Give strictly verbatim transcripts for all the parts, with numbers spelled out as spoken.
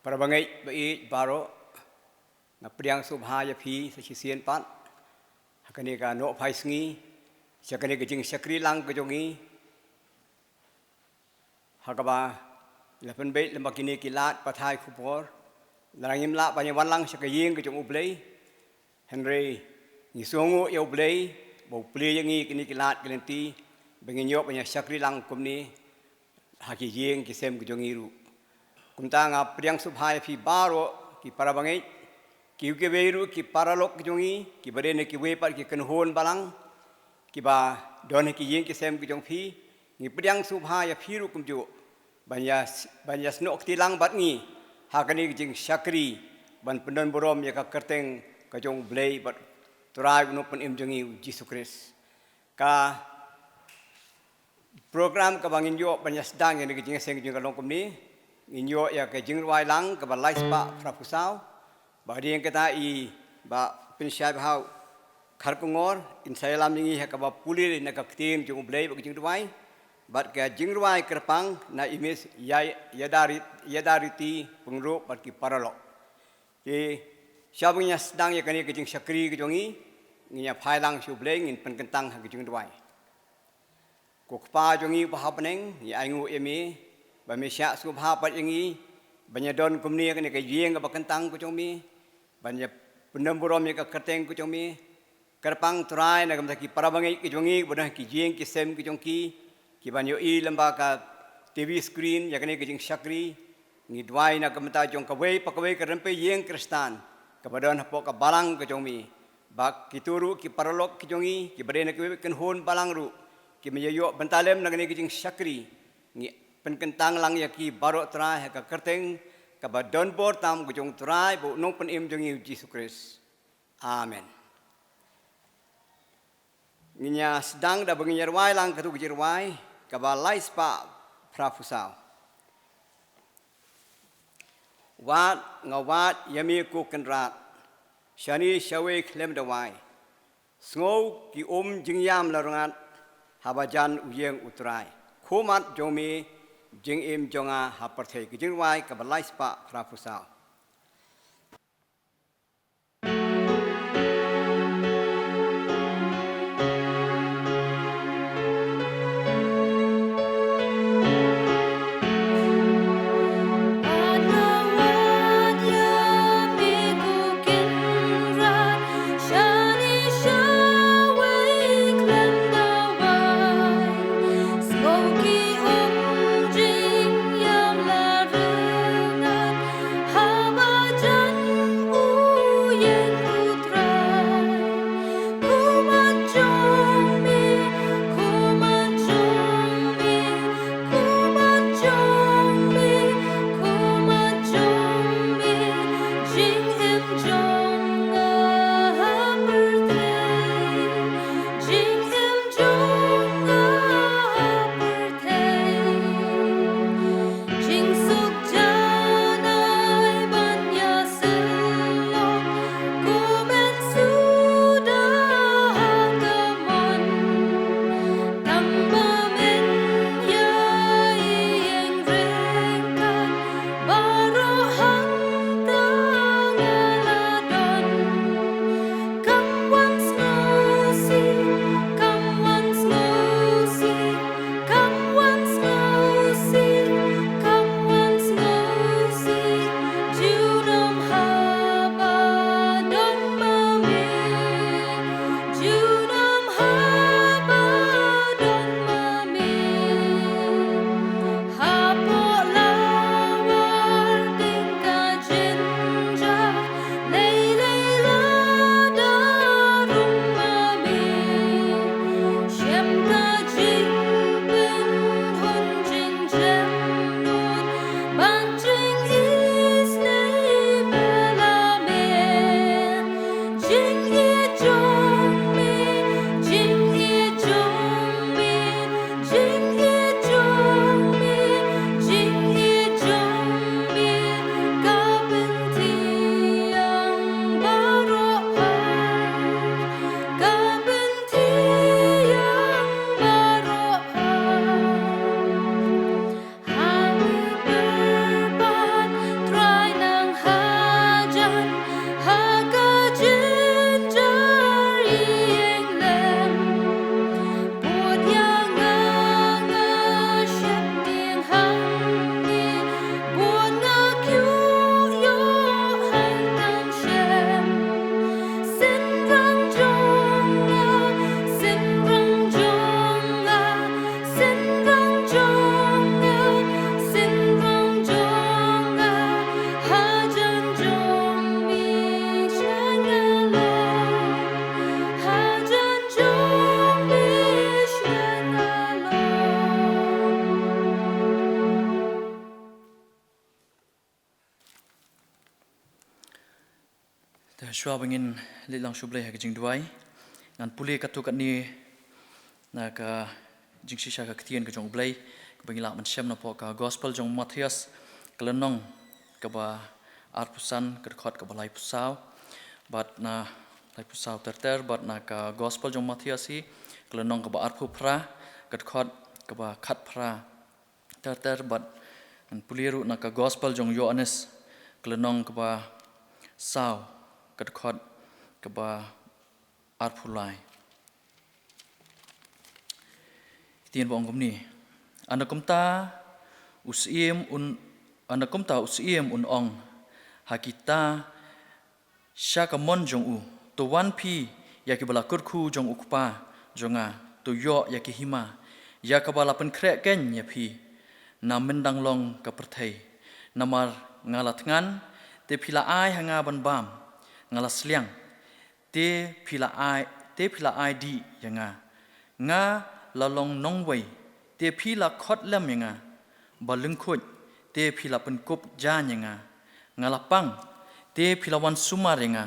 Para bangeit ba ïeit baroh, nga pdiang sngewbha ïa phi sa shisien pat ha kane ka nohphai sngi, sha kane ka jingshakri lang ka jong ngi, ha kaba la pynbeit lem bad kine ki lad pathai khubor, la ngim lah ban ïa wan lang sha ka ïing ka jong U Blei. Hynrei ngi sngewnguh ïa U Blei ba u plie ïa ngi kine ki lad ki lynti ba ngin ïoh ban ïa shakri lang kumne ha ki ïing ki sem ki jong ngi ruh. Kumta nga pdiang sngewbha ïa phi baroh ki para bangeit, kiwei kiwei ruh ki paralok ki jong ngi, kiba dei na kiwei pat ki kynhun balang kiba don ha ki ïing ki sem ki jong phi, ngi pdiang sngewbha ïa phi ruh kumjuh ban ïa, ban ïa snoh kti lang bad ngi ha kane ka jingshakri ban pyndon burom ïa ka kyrteng ka jong U Blei bad Trai U Nongpynim jong ngi U Jisu Khrist. Ka program kaba ngin ïoh ban ïa sdang ïa kane ka jingïaseng jong ka long kumne, ngin ïoh ïa ka jingrwai lang kaba lai spah phra phew saw. Ba dei kata i Bah Pynshai Bhau Kharkongor in sa ïalam ïa ngi ha kaba pule na ka ktien jong U Blei bad ka jingduwai. Bad ka jingrwai kyrpang na i Miss Ïa, Ïadariti, Ïadariti Pyngrope bad ki paralok. Te shwa ba ngin ïa sdang ïa kane ka jingshakri ka jong ngi, ngin ïa phai lang sha U Blei, ngin pynkyntang ha ka jingduwai. Ko Kpa jong ngi uba ha bneng, ngi ainguh ïa me ba me shah sngewbha pat ïa ngi ban ïa don kumne ha kane ka ïing kaba kyntang ka jong me, ban ïa pyndon burom ïa ka kyrteng ka jong me. Kyrpang Trai na ka bynta ki para bangeit ki jong ngi kiba don ha ki ïing ki sem ki jong ki, kiban ïohi lyngba ka T V screen ïa kane ka jingshakri. Ngi duwai na ka bynta jong kawei pa kawei ka rympei ïing Khristan kaba don hapoh ka balang ka jong me, ba kito ruh ki paralok ki jong ngi kiba dei na kiwei ki kynhun balang ruh kiban ïa ïoh bynta lem na kane ka jingshakri. Ngi pynkyntang lang ïa ki baroh Trai ha ka kyrteng kaba don bor tam ka jong U Trai bad U Nongpynim jong ngi U Jisu Khrist. Amen. Ngin ïa sdang da ba ngin ïa rwai lang katto ka jingrwai kaba lai spah phra phew saw. Wad nga wad ïa me ko Kynrad, shane shawei khlem da wai. Sngew ki um jingïam la rngat haba jan u ïeng U Trai. Khmat jong me jingim jong nga ha pyrthei. Ka jingrwai kaba lai spah phra phew saw. Shuwa ba ngin leit lang sha U Blei ha ka jingduwai, ngan pule katto katne na ka jingshisha ka ktien ka jong U Blei, kaba ngi lah ban shem napoh ka Gospel jong u Mathaios, ka lynnong kaba arphew san, ka dkhot kaba laiphew saw bad na, laiphew saw ter ter, bad na ka Gospel jong u Mathaios hi, ka lynnong kaba arphew phra, ka dkhot kaba khatphra ter ter, bad ngan pule ruh na ka Gospel jong u Ïoannis, ka lynnong kaba saw, ka dkhot kaba arphew lai. Ktien ba ong kumne: Ynda kumta u Syiem un, ynda kumta u Syiem un ong ha kita sha ka mon jong u: To wan phi ïa kiba la kyrkhu jong u Kpa jong nga, to ïoh ïa ki hima, ïa kaba la pynkhreh keiñ ïa phi na myndang long ka pyrthei. Namar nga la thngan, te phi la ai ha nga ban bam; nga la sliang, te phi la ai, te phi la ai dih ïa nga; nga la long nongwei, te phi la khot lem ïa nga; ba lyngkhuid, te phi la pynkup jaiñ ïa nga; nga la pang, te phi la wan sumar ïa nga;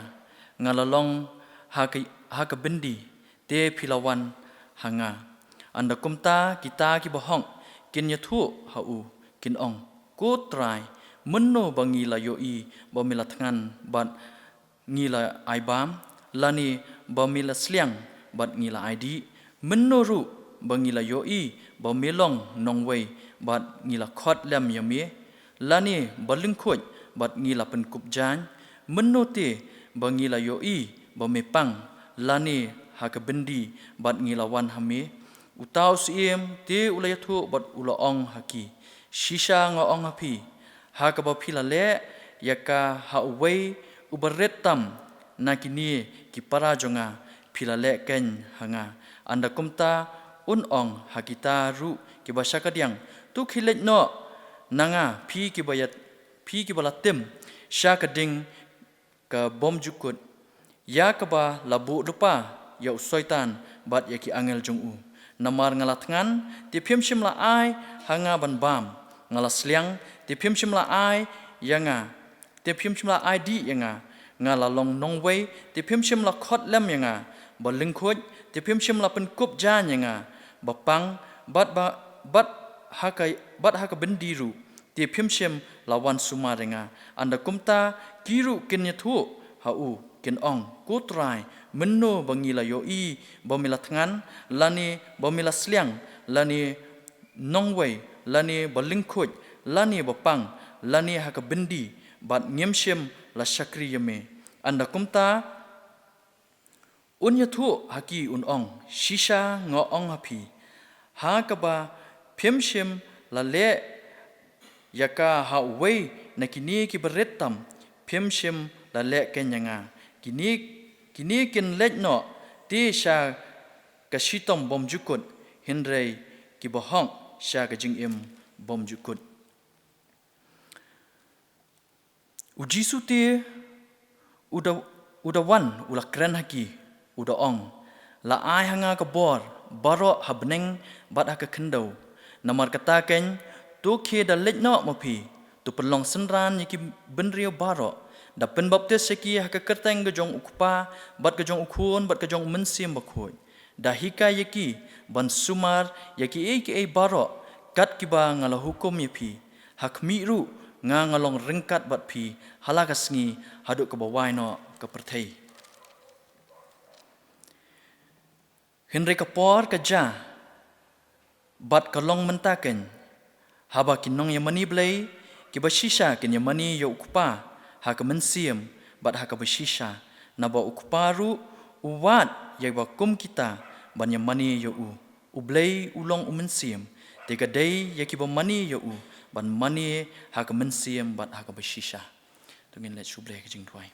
nga la long ha ka, ha ka byndi, te phi la wan ha nga. Ynda kumta kita kiba hok kin ïathuh ha u, kin ong: Ko Trai, mynno ba ngi la ïohi ba me la thngan bad ngi la ai bam, lane ba me la sliang bad ngi la ai dih? Mynno ruh ba ngi la ïohi ba me long nongwei bad ngi la khot lem ïa me, lane ba lyngkhuid bad ngi la pynkup jaiñ? Mynno te ba ngi la ïohi ba me pang, lane ha ka byndi bad ngi la wan ha me? Uta u Syiem te u la ïathuh bad u la ong ha ki: Shisha nga ong ha phi, ha kaba phi la leh ïa ka ha uwei uba rit tam na kine ki para jong nga, phi la leh keiñ ha nga. Ynda kumta un ong ha kita ruh kiba sha kadiang: To khie leit noh na nga, phi kiba ïa, phi kiba la tim sha ka ding ka bymjukut, ïa kaba la buh lypa ïa u Soitan bad ïa ki angel jong u. Namar nga la thngan, te phim shym la ai ha nga ban bam; nga la sliang, te phim shym la ai ïa nga, te phim shym la ai dih ïa nga; nga la long nongwei, te phim shym la khot lem ïa nga; ba lyngkhuid, te phim shym la pynkup jaiñ ïa nga; ba pang, bad ba, bad ha ka, bad ha ka byndi ruh, te phim shym la wan sumar ïa nga. Ynda kumta ki ruh kin ïathuh ha u, kin ong: Ko Trai, mynno ba ngi la ïohi ba me la thngan, lane ba me la sliang, lane nongwei, lane ba lyngkhuid, lane ba pang, lane ha ka byndi, bad ngim shym la shakri ïa me? Ynda kumta un ïathuh ha ki un ong: Shisha nga ong ha phi, ha kaba phim shym la leh ïa ka ha uwei na kine kiba rit tam, phim shym la leh keiñ ïa nga. Kine, kine kin leit noh te sha ka shitom bymjukut, hynrei kiba hok sha ka jingim bymjukut. U Jisu te u da, u da wan, u la kren ha ki, u da ong: La ai ha nga ka bor baroh ha bneng bad ha ka khyndew. Namar kata keiñ, to khie da leit noh ma phi, to pynlong synran ïa ki bynriew baroh, da pynbaptis ïa ki ha ka kyrteng ka jong u Kpa, bad ka jong u Khun, bad ka jong u Mynsiem Bakhuid. Da hikai ïa ki ban sumar ïa kiei kiei baroh kat kiba nga la hukum ïa phi. Ha khmih ruh nga nga long ryngkat bad phi ha la ka sngi haduh kaba wai noh ka pyrthei. Hynrei ka por ka jia, bad ka long mynta keiñ, haba ki nongïamane Blei kiba shisha kin ïamane ïa u Kpa ha ka mynsiem bad ha kaba shisha, naba u Kpa ruh u wad ïa kiba kum kita ban ïamane ïa u. U Blei u long u Mynsiem, te ka dei ïa kiba mane ïa u ban mane ha ka mynsiem bad ha kaba shisha. To ngin leit sha U Blei ha ka jingduwai.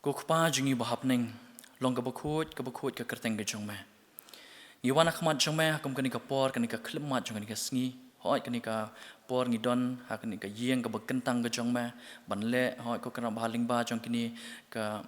Ko Kpa jong ngi ba ha bneng, long kaba khuid, kaba khuid ka kyrteng ka jong me. Ngi wan ha khmat jong me ha kum kane ka por, kane ka khyllipmat jong kane ka sngi. Hooid, kane ka por ngi don ha kane ka ïing kaba kyntang ka jong me ban leh, hooid, ko Kynrad Bah, lyngba jong kane ka,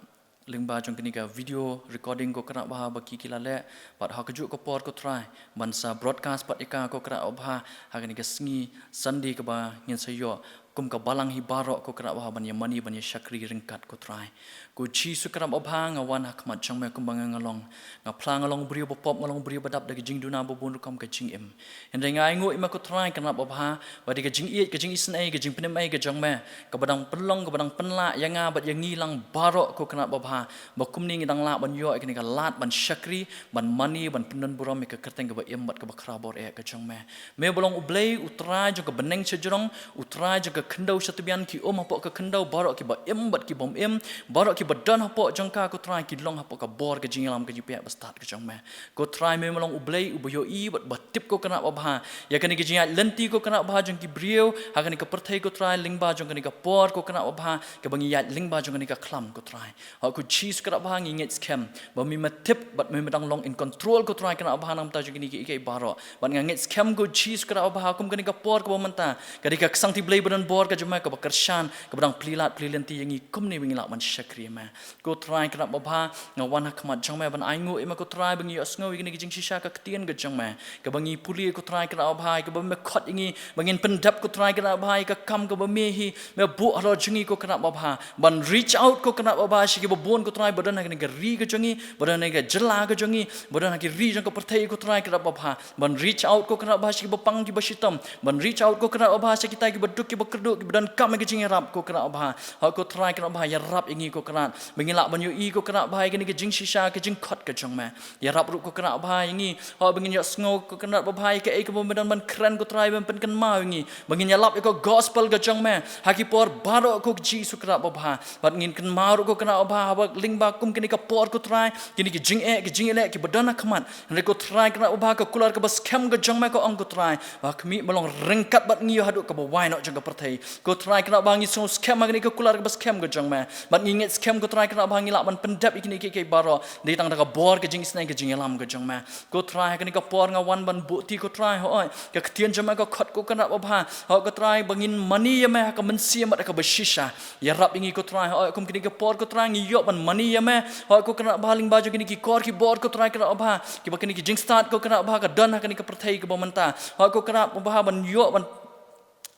lyngba jong kane ka video recording, ko Kynrad Bah, ba ki ki la leh, bad ha kajuh ka por, ko Trai, ban sa broadcast pat ïa ka, ko Kynrad Bah, ha kane ka sngi Sunday kaba ngin sa ïoh kum ka balang hi baroh ko Kynrad Babha ban ïa mane ban ïa shakri ryngkat ko Trai. Ko Jisu Kynrad Babha nga wan ha khmat jong me kumba nga nga long. Nga phla nga long briew ba pop, nga long briew ba dap da ka jingduna ba bun rukom ka jingim. Hynrei nga ainguh ïa me ko Trai Kynrad Babha, ba dei ka jingïeit, ka jingisynei, ka jingpynim ei ka jong me, kaba dang pynlong, kaba dang pynlah ïa nga bad ïa ngi lang baroh ko Kynrad Babha, ba kumne ngi dang lah ban ïoh ïa kane ka lad ban shakri, ban mane, ban pyndon burom ïa ka kyrteng kaba im bad kaba khraw bor eh ka jong me. Me ba long U Blei, U Trai jong ka bneng shajrong, U Trai jong ka khyndew shatbian, ki um hapoh ka khyndew, baroh kiba im bad ki bym im, baroh kiba don hapoh jong ka ko Trai ki long hapoh ka bor ka jingïalam ka jingpyniaid bastad ka jong me. Ko Trai me ba long U Blei uba ïohi bad ba tip ko Kynrad Babha ïa kane ka jingïaid lynti ko Kynrad Babha jong ki briew ha kane ka pyrthei ko Trai, lyngba jong kane ka por ko Kynrad Babha, kaba ngi ïaid lyngba jong kane ka khlam ko Trai. Hok ko Jisu Kynrad Babha ngi ngeit skhem ba me me tip bad me me dang long in control ko Trai Kynrad Babha na ka bynta jong kine kiei kiei baroh. Bad nga ngeit skhem ko Jisu Kynrad Babha kum kane ka por kaba mynta ka dei ka ksangti Blei ba don bor ka jong me kaba kyrshan, kaba dang plie lad plie lynti ïa ngi kumne ba ngi lah ban shakri ïa me. Ko Trai Kynrad Babha, nga wan ha khmat jong me ban ainguh ïa me ko Trai ba ngi ïohsngew ïa kane ka jingshisha ka ktien ka jong me, kaba ngi pule ko Trai Kynrad Babha, kaba me khot ïa ngi ba ngin pyndep ko Trai Kynrad Babha ïa ka kam kaba me hi me buh halor jong ngi ko Kynrad Babha, ban reach out ko Kynrad Babha sha kiba bun ko Trai ba don ha kane ka ri ka jong ngi, ba don ha kane ka jylla ka jong ngi, ba don ha ki ri jong ka pyrthei ko Trai Kynrad Babha, ban reach out ko Kynrad Babha sha kiba pang kiba shitom, ban reach out ko Kynrad Babha sha kita kiba duk kiba kyrduh kiba donkam ïa ka jingïarap ko Kynrad Babha. Hok ko Trai Kynrad Babha ïarap ïa ngi ko Kynrad ba ngin lah ban ïohi ko Kynrad Babha ïa kane ka jingshisha ka jingkhot ka jong me. Ïarap ruh ko Kynrad Babha ïa ngi, hok ba ngin ïohsngew ko Kynrad Babha ïa kaei kaba me don ban kren ko Trai ban pynkynmaw ïa ngi, ba ngin ïalap ïa ka gospel ka jong me ha ki por baroh ko Jisu Kynrad Babha. Bad ngin kynmaw ruh ko Kynrad Babha haba lyngba kum kine ka por ko Trai, kine ki jingeh ki jingeh kiba don ha khmat. Hynrei ko Trai Kynrad Babha ka kular kaba skhem ka jong me ka ong ko Trai ba khmih me long ryngkat bad ngi haduh kaba wai noh jong ka pyrthei. Ko Trai Kynrad Babha ngi sngew skhem ha kane ka kular kaba skhem ka jong me. Bad ngi ngeit skhem ko Trai Kynrad Babha ngi lah ban pyndep ïa kine kiei kiei baroh dei tang da ka bor ka jingisynei ka jingïalam ka jong me. Ko Trai ha kane ka por nga wan ban buh ti ko Trai hoi ka ktien jong me ka khot ko Kynrad Babha. Hok ko Trai ba ngin mane ïa me ha ka mynsiem bad ha kaba shisha. Ïarap ïa ngi ko Trai hoi kum kine ka por ko Trai ngi ïoh ban mane ïa me. Hok ko Kynrad Babha lyngba jong kine ki kor ki bor ko Trai Kynrad Babha, kiba kine ki jingstad ko Kynrad Babha ka don ha kane ka pyrthei kaba mynta. Hok ko Kynrad Babha ban ïoh ban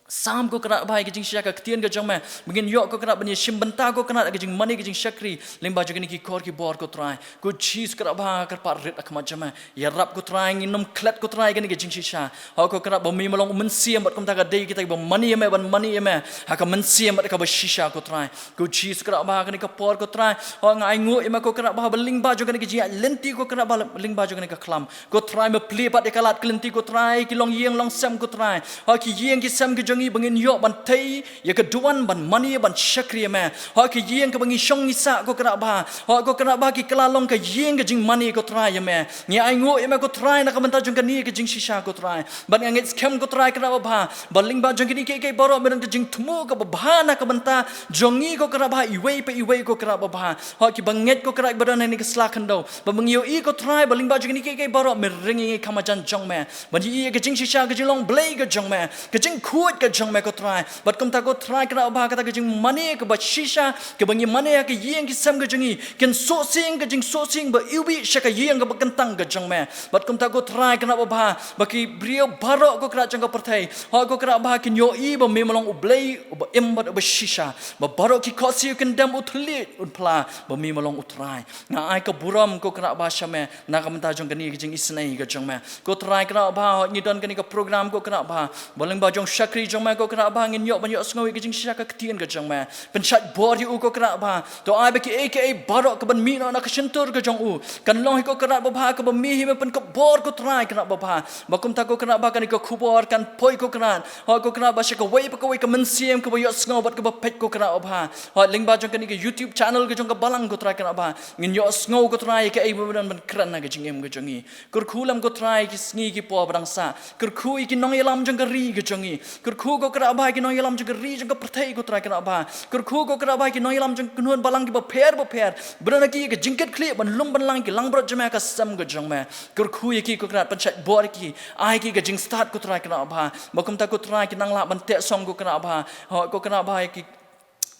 sam ko Kynrad Babha ïa ka jingshisha ka ktien ka jong me, ba ngin ïoh ko Kynrad ban ïashim bynta ko Kynrad ha ka jingmane ka jingshakri lyngba jong kine ki kor ki bor ko Trai. Ko Jisu Kynrad Babha kyrpad rit ha khmat jong me. Ïarap ko Trai ngin ym klet ko Trai kane ka jingshisha. Hok ko Kynrad ba me me long u mynsiem bad kumta ka dei kita kiba mane ïa me ban mane ïa me ha ka mynsiem bad ha kaba shisha ko Trai. Ko Jisu Kynrad Babha kane ka por ko Trai, hok nga ainguh ïa me ko Kynrad Babha ba lyngba jong kane ka jingïaid lynti ko Kynrad Babha lyngba jong kane ka khlam ko Trai me plie pat ïa ka lad ka lynti ko Trai ki longïing longsem ko Trai. Hok ki ïing ki sem ki jong ngi ba ngin ïoh ban tei ïa ka duwan ban mane ban shakri ïa me. Hok ki ïing kaba ngi shong ngi sah ko Kynrad Babha, hok ko Kynrad Babha ki kylla long ka ïing ka jingmane ko Trai ïa me. Ngi ainguh ïa me ko Trai na ka bynta jong kane ka jingshisha ko Trai. Bad nga ngeit skhem ko Trai Kynrad Babha ba lyngba jong kine kiei kiei baroh me don ka jingthmu kaba bha na ka bynta jong ngi ko Kynrad Babha iwei pa iwei ko Kynrad Babha. Hok kiba ngeit ko Kynrad ba don ha kane ka sla khyndew ba ngi ïohi ko Trai ba lyngba jong kine kiei kiei baroh me ring ïa ngi kham hajan jong me. Ban ïohi ïa ka jingshisha ka jinglong Blei ka jong me, ka jingkhuid ka jong me ko Trai. Bad kumta ko Trai Kynrad Babha kata ka jingmane kaba shisha kaba ngi mane ha ka ïing ki sem ka jong ngi kin suhsieng ka jingsuhsieng ba iwbih sha ka ïing kaba kyntang ka jong me. Bad kumta ko Trai Kynrad Babha ba ki briew baroh ko Kynrad jong ka pyrthei, hok ko Kynrad Babha kin ïohi ba me me long U Blei uba im bad uba shisha, ba baroh ki khohsiew kin dem u thylliej u phla ba me me long U Trai. Nga ai ka burom ko Kynrad Babha sha me na ka bynta jong kane ka jingisynei ka jong me. Ko Trai Kynrad Babha, hok ngi don kane ka program ko Kynrad Babha, ba lyngba jong shakri jong me ko Kynrad Babha ngin ïoh ban ïohsngew ïa ka jingshisha ka ktien ka jong me. Pynshait bor ïa u ko Kynrad Babha. To ai ba kiei kiei baroh kaban mih noh na ka shyntur ka jong u kan long hi ko Kynrad Babha kaba me hi me pynkupbor ko Trai Kynrad Babha. Ba kumta ko Kynrad Babha kane ka khubor kan poi ko Kynrad, hok ko Kynrad Babha sha kawei pa kawei ka mynsiem kaba ïohsngew bad kaba peit ko Kynrad Babha. Hok lyngba jong kane ka YouTube channel ka jong ka balang ko Trai Kynrad Babha ngin ïohsngew ko Trai ïa kaei ba me don ban kren ha ka jingim ka jong ngi. Kyrkhu lem ko Trai ki sngi ki por ba dang sah. Kyrkhu ïa ki nongïalam jong ka ri ka jong ngi. Kyrkhu ko Kynrad Babha ïa ki nongïalam jong ka ri jong ka pyrthei ko Trai Kynrad Babha. Kyrkhu ko Kynrad Babha ïa ki nongïalam jong ka kynhun balang kiba pher ba pher, ba don ha ki ka jingkitkhlieh ban lum ban lang ki langbrot jong me ha ka sem ka jong me. Kyrkhu ïa ki ko Kynrad, pynshait bor ïa ki, ai ki ka jingstad ko Trai Kynrad Babha. Ba kumta ko Trai kin nang lah ban teh song ko Kynrad Babha. Hok ko Kynrad Babha ïa ki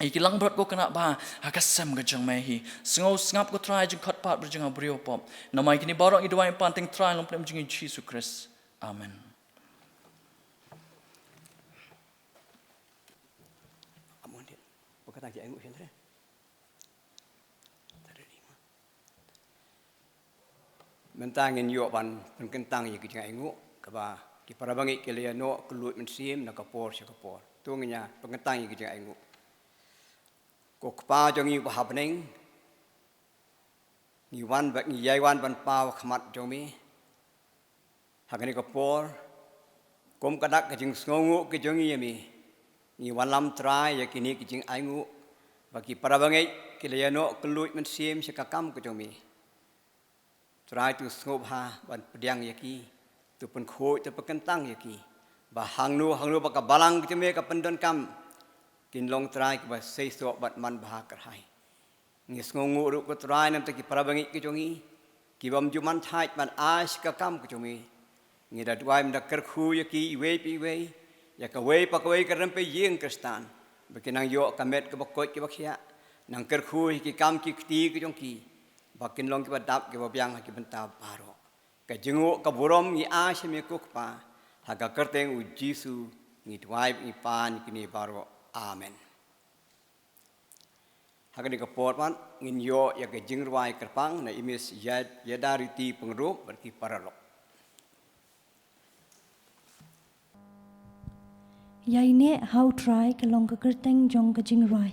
ïa ki langbrot ko Kynrad Babha ha ka sem ka jong me hi. Sngew sngap ko Trai jingkhot pat bad jong ha briew pop. Namar kine baroh ngi duwai pan teng Trai lem pdem jong ngi Jisu Khrist. Amen. Mynta ngin ïoh ban pynkyntang ïa ki jingainguh kaba ki para bangeit ki la ïa noh kylluid mynsiem na ka por sha ka por. To ngin ïa pynkyntang ïa ki jingainguh. Ko Kpa jong ngi uba ha bneng, ngi wan ba ngi ïai wan ban paw ha khmat jong me. Ha kane ka por, kum ka dak ka jingsngewnguh ka jong ngi ïa me, ngi wanlam Trai ïa kine ki jingainguh ba ki para bangeit ki la ïa noh kylluid mynsiem sha ka kam ka jong me. Trai to sngewbha ban pdiang ïa ki, to pynkhuid, to pynkyntang ïa ki ba hangno hangno ba ka balang ka jong me ka pyndonkam, kin long Trai kiba seisoh bad man bha kyrhai. Ngi sngewnguh ruh ko Trai namar ki para bangeit ki jong ngi, ki bym ju man thait man ai sha ka kam ka jong me. Ngi da duwai mynta kyrkhu ïa ki iwei pa iwei, ïa kawei pa kawei ka rympei ïing Khristan, ba kin nang ïoh ka met kaba koit kaba khiah, nang kyrkhu ïa ki kam ki kti ki jong ki, ba kin long kiba dap kiba biang ha ki bynta baroh. Ka jingnguh ka burom ngi ai sha me ko Kpa, ha ka kyrteng u Jisu ngi duwai ngi pan kine baroh. Amen. Ha kane ka por pat ngin ïoh ïa ka jingrwai kyrpang na i Miss Yad-, Yadariti Pyngrope bad ki paralok. Ïaineh ha u Trai ka long ka kyrteng jong ka jingrwai.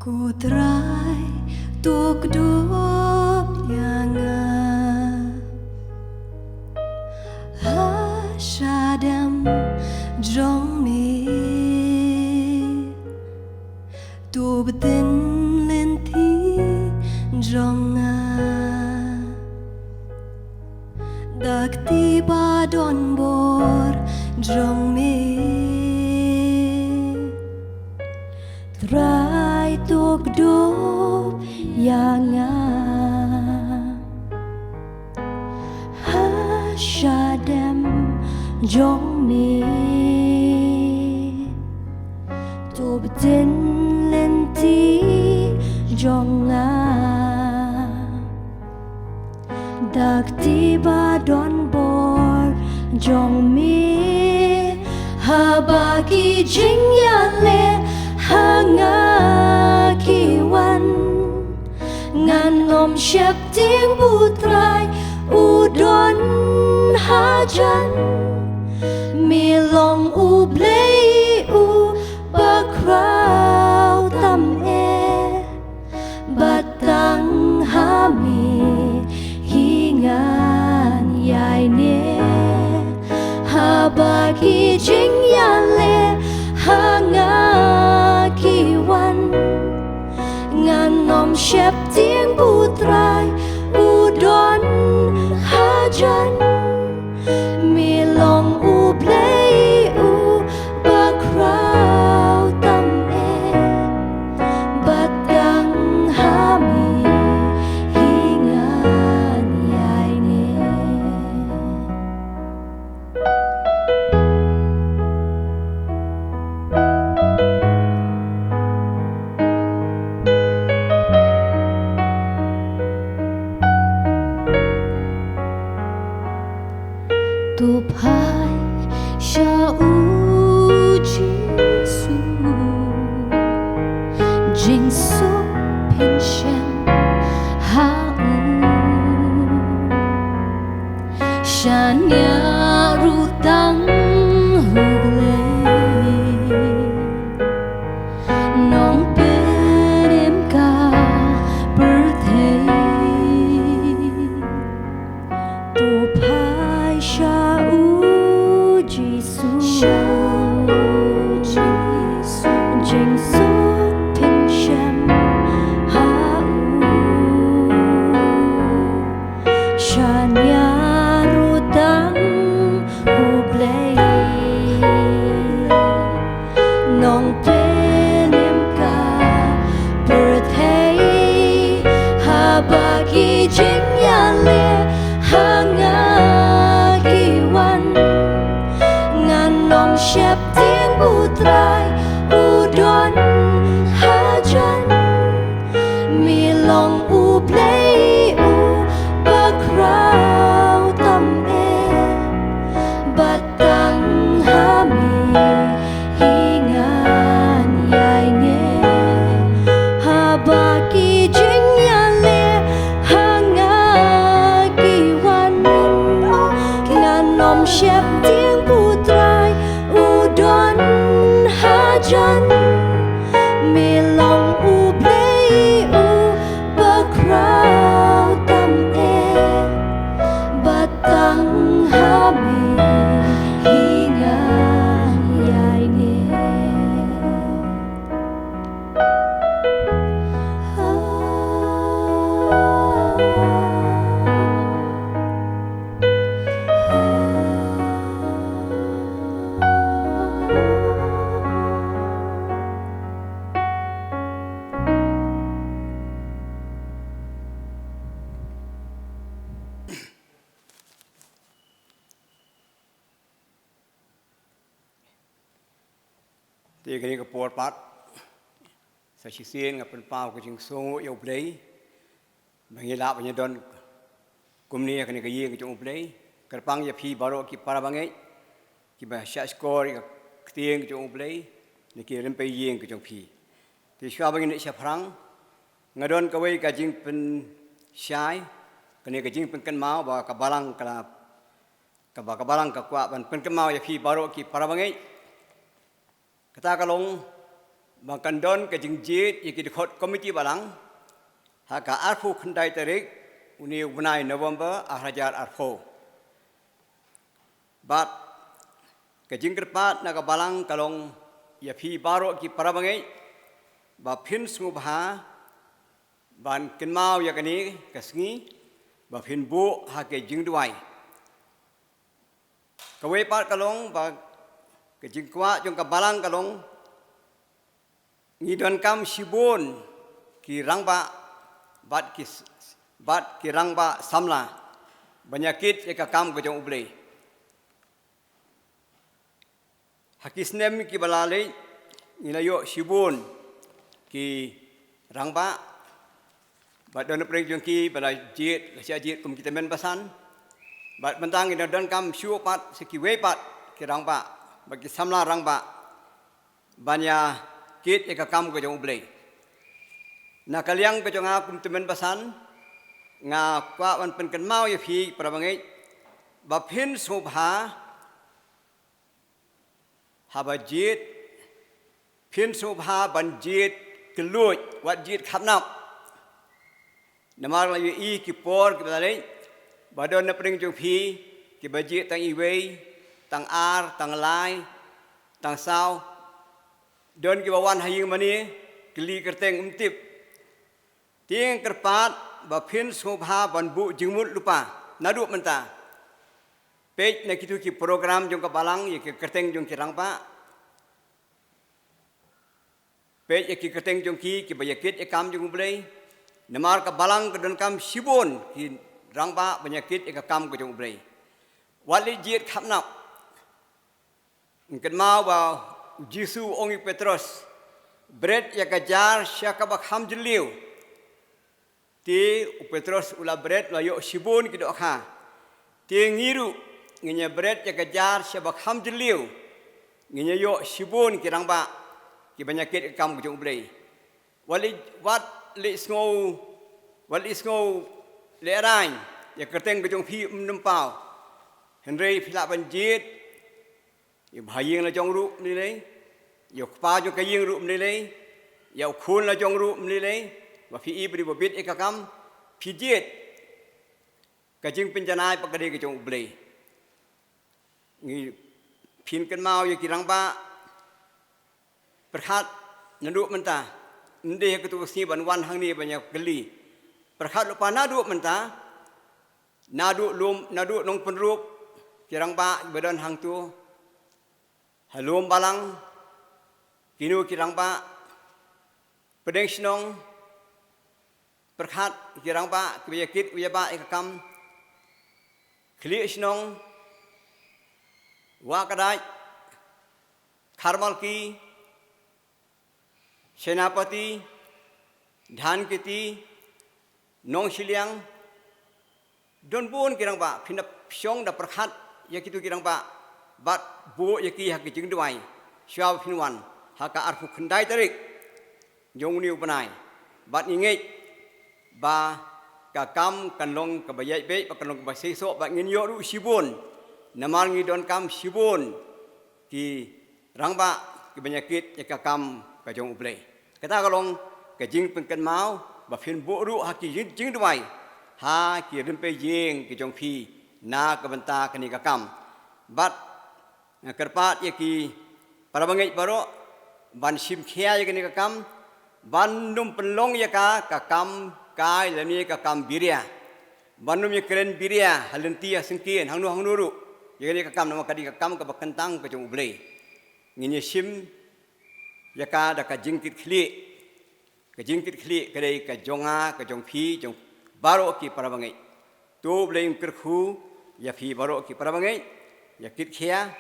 Ko Trai, to kdup ïa nga ha shadem jong me. To btin lynti jong nga da kti ba don bor jong me. Trai, to kdup ïa nga ha shadem jong me. To btin lynti jong nga da kti ba don bor jong me. Haba ki jingïaleh ha nga ki wan, ngan ym sheptieng ba u Trai u don hajan. Me long U Blei uba khraw tam eh, bad tang ha me hi ngan ïaineh. Haba ki jingïaleh ha nga ki wan, ngan ym sheptieng ba u Trai u don hajan. Me long U Blei uba khraw tam eh, bad tang ha me hi ngan ïaineh. To phai sha u Jisu, jingsuk phin shem ha u. Shaniah ruh tang U Blei, Nongpynim ka pyrthei. To phai sha u Jisu, sha u Jisu, jingsuk phin shem ha u. Shaniah ruh tang U Blei, Nongpynim ka Ïa kane ka por pat, sa shisien nga pynpaw ka jingsngew ïa U Blei ba ngi lah ban ïa don kumne ha kane ka ïing ka jong U Blei. Kyrpang ïa phi baroh ki para bangeit kiba shah shkor ïa ka ktien ka jong U Blei na ki rympei ïing ka jong phi. Te shuwa ba ngin ïa shaphrang, nga don kawei ka jingpynshai, kane ka jingpynkynmaw ba ka balang ka la, kaba ka balang ka kwah ban pynkynmaw ïa phi baroh ki para bangeit. Kata ka long ba kan don ka jingjied ïa ki dkhot komiti balang ha ka arphew khyndai tarik une u bnai November arhajar arphew. Bad ka jingkyrpad na ka balang ka long ïa phi baroh ki para bangeit ba phin sngewbha ban kynmaw ïa kane ka sngi ba phin buh ha ka jingduwai. Kawei pat ka long ba ka jingkwah jong ka balang ka long ngi donkam shibun ki rangbah bad ki s-, bad ki rangbah samla ban ïa kit ïa ka kam ka jong U Blei. Ha ki snem kiba la leit ngi la ïoh shibun ki rangbah bad don pyrshah jong ki ba la jied, la shah jied kum ki tymmen basan. Bad mynta ngi donkam shuh pat sa kiwei pat ki rangbah bad ki samla rangbah ban ïa kit ïa ka kam ka jong U Blei. Na ka liang ka jong nga kum tymmen basan, nga kwah ban pynkynmaw ïa phi para bangeit ba phin sngewbha haba jied, phin sngewbha ban jied kylluid, wat jied khapnap. Namar la ïohi ki por kiba la leit ba don na pdeng jong phi kiba jied tang iwei, tang ar, tang lai, tang saw. Don kiba wan ha ïing mane, kylli kyrteng ym tip. Te nga kyrpad ba phin sngewbha ban buh jingmut lypa naduh mynta. Peit na kitu ki program jong ka balang ïa ki kyrteng jong ki rangbah. Peit ïa ki kyrteng jong ki kiba ïa kit ïa ka kam jong U Blei. Namar ka balang ka donkam shibun ki rangbah ban ïa kit ïa ka kam ka jong U Blei. Wat leit jied khapnap. Nga kynmaw ba U Jisu u ong ïa u Petros, bret ïa ka jar sha kaba kham jylliew. Te u Petros u la bret, u la ïoh shibun ki dohkha. Te ngi ruh ngin ïa bret ïa ka jar sha ba kham jylliew, ngin ïa ïoh shibun ki rangbah kiban ïa kit ïa ka kam ka jong U Blei. Wat leit, wat leit sngew, wat leit sngew lehraiñ ïa ka kyrteng ka jong phi, ym, ym paw. Hynrei phi lah ban jied ïa u bahaïing la jong ruh ym lei lei, ïa u kpa jong ka ïing ruh ym lei lei, ïa u khun la jong ruh ym lei lei. Ba phi i ba dei ba bit ïa ka kam, phi jied. Ka jingpynjanai pat ka dei ka jong U Blei. Ngi, phin kynmaw ïa ki rangbah, pyrkhat naduh mynta, ym dei ha katu ka sngi ban wan hangne ban ïa kylli. Pyrkhat lypa naduh mynta, naduh lum, naduh Nongpynrup, ki rangbah kiba don hangtu, ha lum balang, kino ki rangbah, pdeng shnong, pyrkhat ki rangbah kiba ïa kit, kiba ïa bah ïa ka kam, khlieh shnong, Wah Kdait, Kharmalki, Senapati, Dhankheti, Nongshiliang, don bun ki rangbah. Phin da shong da pyrkhat ïa kitu ki rangbah bad buh ïa ki ha ki jingduwai shuwa ba phin wan ha ka arphew khyndai tarik jong une u bnai. Bad ngi ngeit ba ka kam kan long kaba ïaid beit, ba kan long kaba seisoh, bad ngin ïoh ruh shibun. Namar ngi donkam shibun ki rangbah kiban ïa kit ïa ka kam ka jong U Blei. Kata ka long ka jingpynkynmaw ba phin buh ruh ha ki jing, jingduwai ha ki rympei ïing ki jong phi na ka bynta kane ka kam. Bad nga kyrpad ïa ki para bangeit baroh ban shim khia ïa kane ka kam, ban ym pynlong ïa ka ka kam kai lane ka kam biria. Ban ym ïa kren biria ha lynti ha syngkien hangno hangno ruh ïa kane ka kam, namar ka dei ka kam kaba kyntang ka jong U Blei. Ngin ïa shim ïa ka da ka jingkitkhlieh. Ka jingkitkhlieh ka dei ka jong nga, ka jong phi, jong baroh ki para bangeit. To U Blei un kyrkhu ïa phi baroh ki para bangeit, ïa kit khia,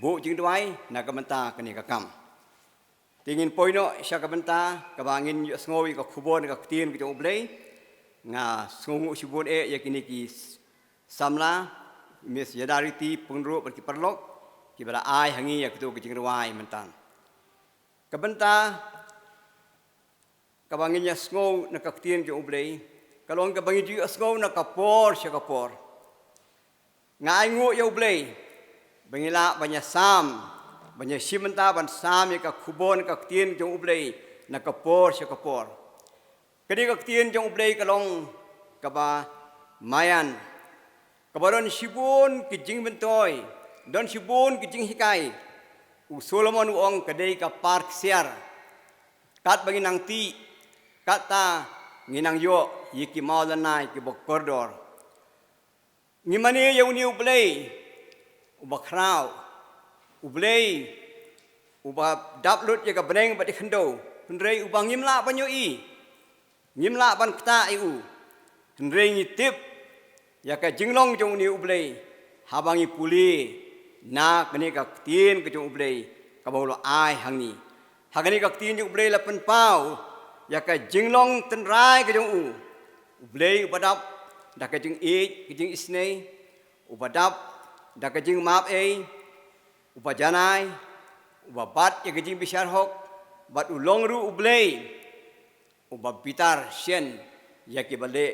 buh jingduwai na ka bynta kane ka kam. Te ngin poi noh sha ka bynta kaba ngin ïohsngew ïa ka khubor na ka ktien ka jong U Blei. Nga sngewnguh shibun eh ïa kine ki samla, Miss Yadariti Pynrut bad ki paralok kiba la ai ha ngi ïa kito ki jingrwai mynta. Ka bynta kaba ngin ïa sngew na ka ktien jong U Blei ka long kaba ngin ju ïohsngew na ka por sha ka por. Nga ainguh ïa U Blei ba ngi lah ban ïa sam, ban ïa shim bynta ban sam ïa ka khubor na ka ktien jong U Blei na ka por sha ka por. Kane ka ktien jong U Blei ka long kaba maïan, kaba don shibun ki jingmyntoi, don shibun ki jinghikai. U Solomon u ong ka dei ka par ksiar. Katba ngi nang tih, kata ngi nang ïoh ïa ki mawlynnai kiba kordor. Ngi mane ïa une U Blei uba khraw, U Blei uba dap lut ïa ka bneng bad ïa ka khyndew, hynrei uba ngim lah ban ïohi, ngim lah ban ktah ïa u. Hynrei ngi tip ïa ka jinglong jong une U Blei haba ngi pule na kane ka ktien ka jong U Blei kaba u la ai ha ngi. Ha kane ka ktien jong U Blei la pynpaw ïa ka jinglong tynrai ka jong u. U Blei uba dap da ka jingïeit, ka jingisynei, uba dap da ka jingmap ei, uba janai, uba bat ïa ka jingbishar hok, bad u long ruh U Blei uba bitar shen ïa kiba leh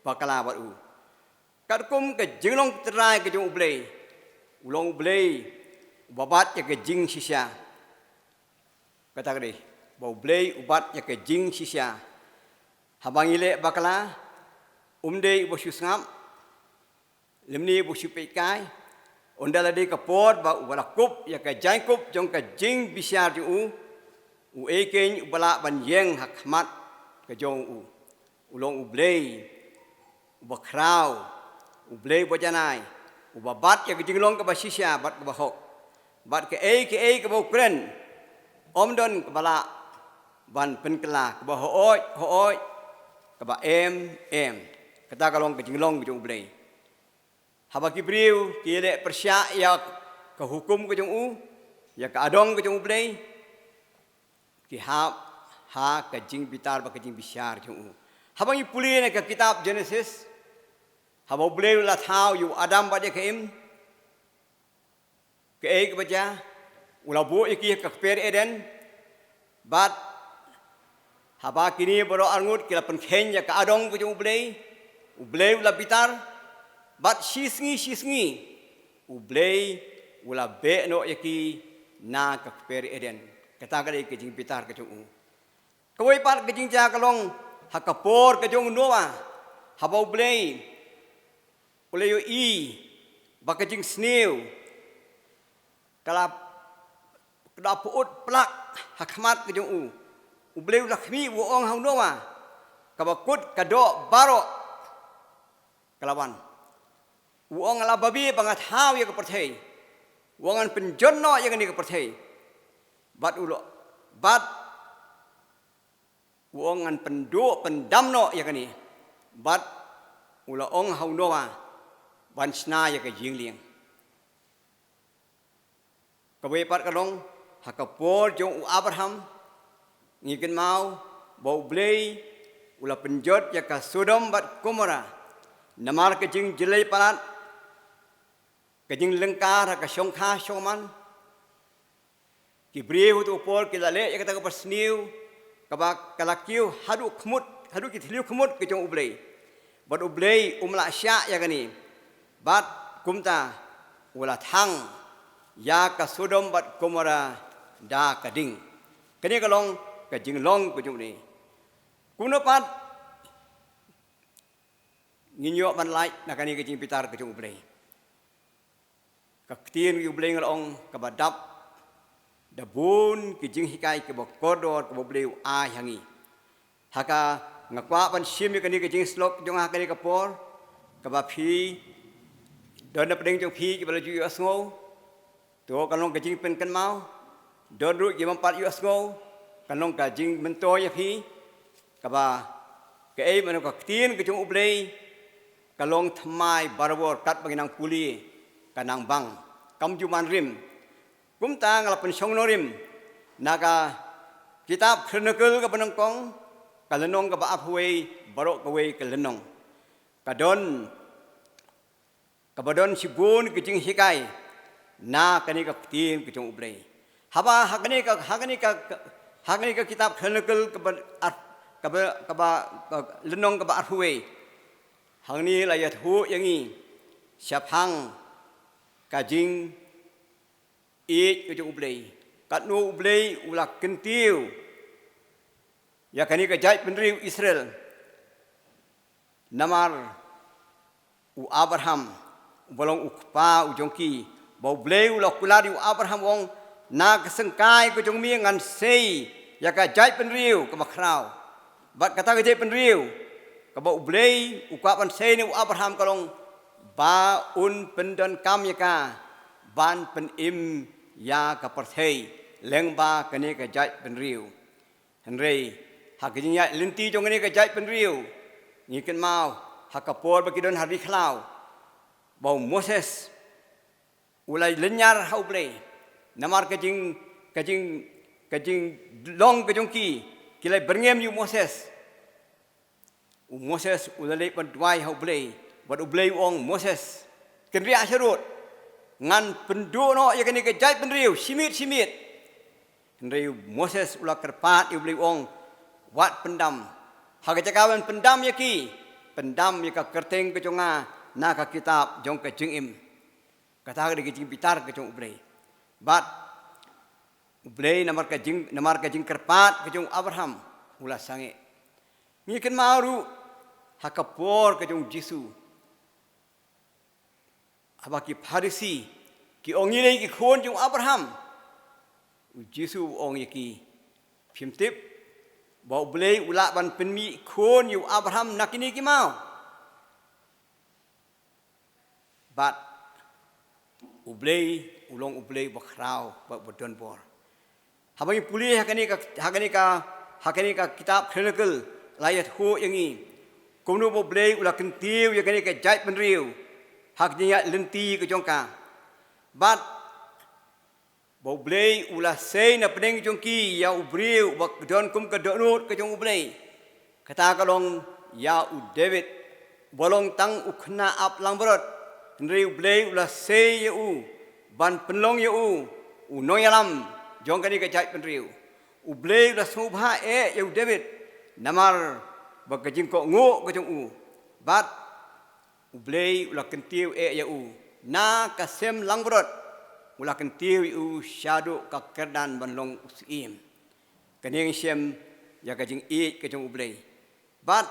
bakla bad u. Katkum ka jinglong tynrai ka jong U Blei, u long U Blei uba bat ïa ka jingshisha. Kata ka dei ba U Blei u bat ïa ka jingshisha. Haba ngi leh bakla, um dei uba shu sngap, lymne uba shu peitkai. Ynda la dei ka por ba uba la kup ïa ka jaiñkup jong ka jingbishar jong u, uei keiñ uba lah ban ïeng ha khmat ka jong u? U long U Blei uba khraw, U Blei uba janai, uba bat ïa ka jinglong kaba shisha bad kaba hok. Bad kaei kaei kaba u kren, ym don kaba lah ban pynkylla, kaba hooid hooid, kaba em em. Kata ka long ka jinglong ka jong U Blei. Haba ki briew ki leh pyrshah ïa ka hukum ka jong u, ïa ka adong ka jong U Blei, ki hap ha ka jingbitar bad ka jingbishar jong u. Haba ngi pule na ka kitab Genesis, haba U Blei u la thaw ïa u Adam bad ïa ka Im, kaei kaba jia? U la buh ïa ki ha ka kper Eden, bad haba kine baroh arngut ki la pynkheiñ ïa ka adong ka jong U Blei, U Blei u la bitar, bad shi sngi shi sngi U Blei u la beh noh ïa ki na ka kper Eden. Kata ka dei ka jingbitar ka jong u. Kawei pat ka jingjia ka long ha ka por ka jong u Noah, haba U Blei u la ïohi ba ka jingsniew ka la, ka la pyut plak ha khmat ka jong u. U Blei u la khmih, u ong ha u Noah, kaba kut ka doh baroh ka la wan. U ong, la babe ba nga thaw ïa ka pyrthei. U ong, ngan pynjot noh ïa kane ka pyrthei. Bad u lo, bad u ong, ngan pynduh pyndam noh ïa kane. Bad u la ong ha u Noah ban shna ïa ka jinglieng. Kawei pat ka long ha ka por jong u Abraham, ngi kynmaw ba U Blei u la pynjot ïa ka Sodom bad Gomorrah namar ka jingjyllei palat, ka jinglyngkar ha ka shongkha shongman. Ki briew ha kato ka por ki la leh ïa kata ka basniew kaba ka la kiew haduh khmut, haduh ki thliew khmut ka jong U Blei. Bad U Blei um lah shah ïa kane. Bad kumta u la thang ïa ka Sodom bad Gomorrah da ka ding. Kane ka long ka jinglong ka jong U Blei. Kumno pat ngin ïoh ban lait na kane ka jingbitar ka jong U Blei? Ka ktien ka jong U Blei nga la ong kaba dap da bun ki jinghikai kiba kordor kiba U Blei u ai ha ngi. Ha ka, nga kwah ban shim ïa kane ka jingsyllok jong nga ha kane ka por, kaba phi don na pdeng jong phi kiba la ju ïohsngew. To, kan long ka jingpynkynmaw. Don ruh ki bym pat ïohsngew, kan long ka jingmyntoi ïa phi. Kaba kaei mano ka ktien ka jong U Blei ka long thymmai barabor, katba ngi nang pule ka nang bang, kam ju man rim. Kumta nga la pynshong nongrim na ka Kitab Chronicle kaba nyngkong, ka lynnong kaba arphew wei, baroh kawei ka lynnong, ka don, kaba don shibun ka jinghikai na kane ka ktien ka jong U Blei. Haba ha kane ka, ha kane ka, ha kane ka kitab Chronicle kaba ar-, kaba, kaba, ka lynnong kaba arphew wei, hangne la ïathuh ïa ngi shaphang ka jing ïeit ka jong U Blei. Katno U Blei u la kyntiew ïa kane ka jaitbynriew Israel. Namar u Abraham, uba long u kpa u jong ki, ba U Blei u la kular ïa u Abraham, u ong, na ka syngkai ka jong me ngan sei ïa ka jaitbynriew kaba khraw. Bad kata ka jaitbynriew kaba U Blei u kwah ban sei na u Abraham ka long ba un pyndonkam ïa ka ban pynim ïa ka pyrthei lyngba kane ka jaitbynriew. Hynrei ha ka jingïaid lynti jong kane ka jaitbynriew, ngi kynmaw ha ka por ba ki don ha ri khlaw, ba u Moses u la lynñiar ha U Blei. Namar ka jing, ka jing, ka jinglong ka jong ki, ki la byrngem ïa u Moses. U Moses u la leit ban duwai ha U Blei, bad U Blei u ong, Moses, kynriah sharud, ngan pynduh noh ïa kane ka jaitbynriew shimiet shimiet. Hynrei u Moses u la kyrpad ïa U Blei, u ong, wat pyndam. Ha ka jaka ban pyndam ïa ki, pyndam ïa ka kyrteng ka jong nga na ka kitab jong ka jingim. Kata ka dei ka jingbitar ka jong U Blei. Bad U Blei, namar ka jing, namar ka jingkyrpad ka jong u Abraham, u la sangeh. Ngi kynmaw ruh ha ka por ka jong u Jisu, haba ki Pharisi ki ong, ngi dei ki khun jong u Abraham. U Jisu u ong ïa ki, phim tip ba U Blei u lah ban pynmih khun ïa u Abraham na kine ki maw? Bad U Blei u long U Blei uba khraw bad uba don bor. Haba ngi pule ha kane ka, ha kane ka, ha kane ka kitab Chronicle, la ïathuh ïa ngi kumno ba U Blei u la kyntiew ïa kane ka jaitbynriew ha ka jingïaid lynti ka jong ka. Bad ba U Blei u la sei na pdeng jong ki ïa u briew uba don kum ka dohnud ka jong U Blei. Kata ka long ïa u David, uba long tang u khynnah ap langbrot. Hynrei U Blei u la sei ïa u ban pynlong ïa u u nongïalam jong kane ka jaitbynriew. U Blei u la sngewbha eh ïa u David namar ba ka jingkohnguh ka jong u. Bad U Blei u la kyntiew eh ïa u na ka sem langbrot, u la kyntiew ïa u shaduh ka kyrdan ban long u syiem. Kane ngi shem ïa ka jingïeit ka jong U Blei. Bad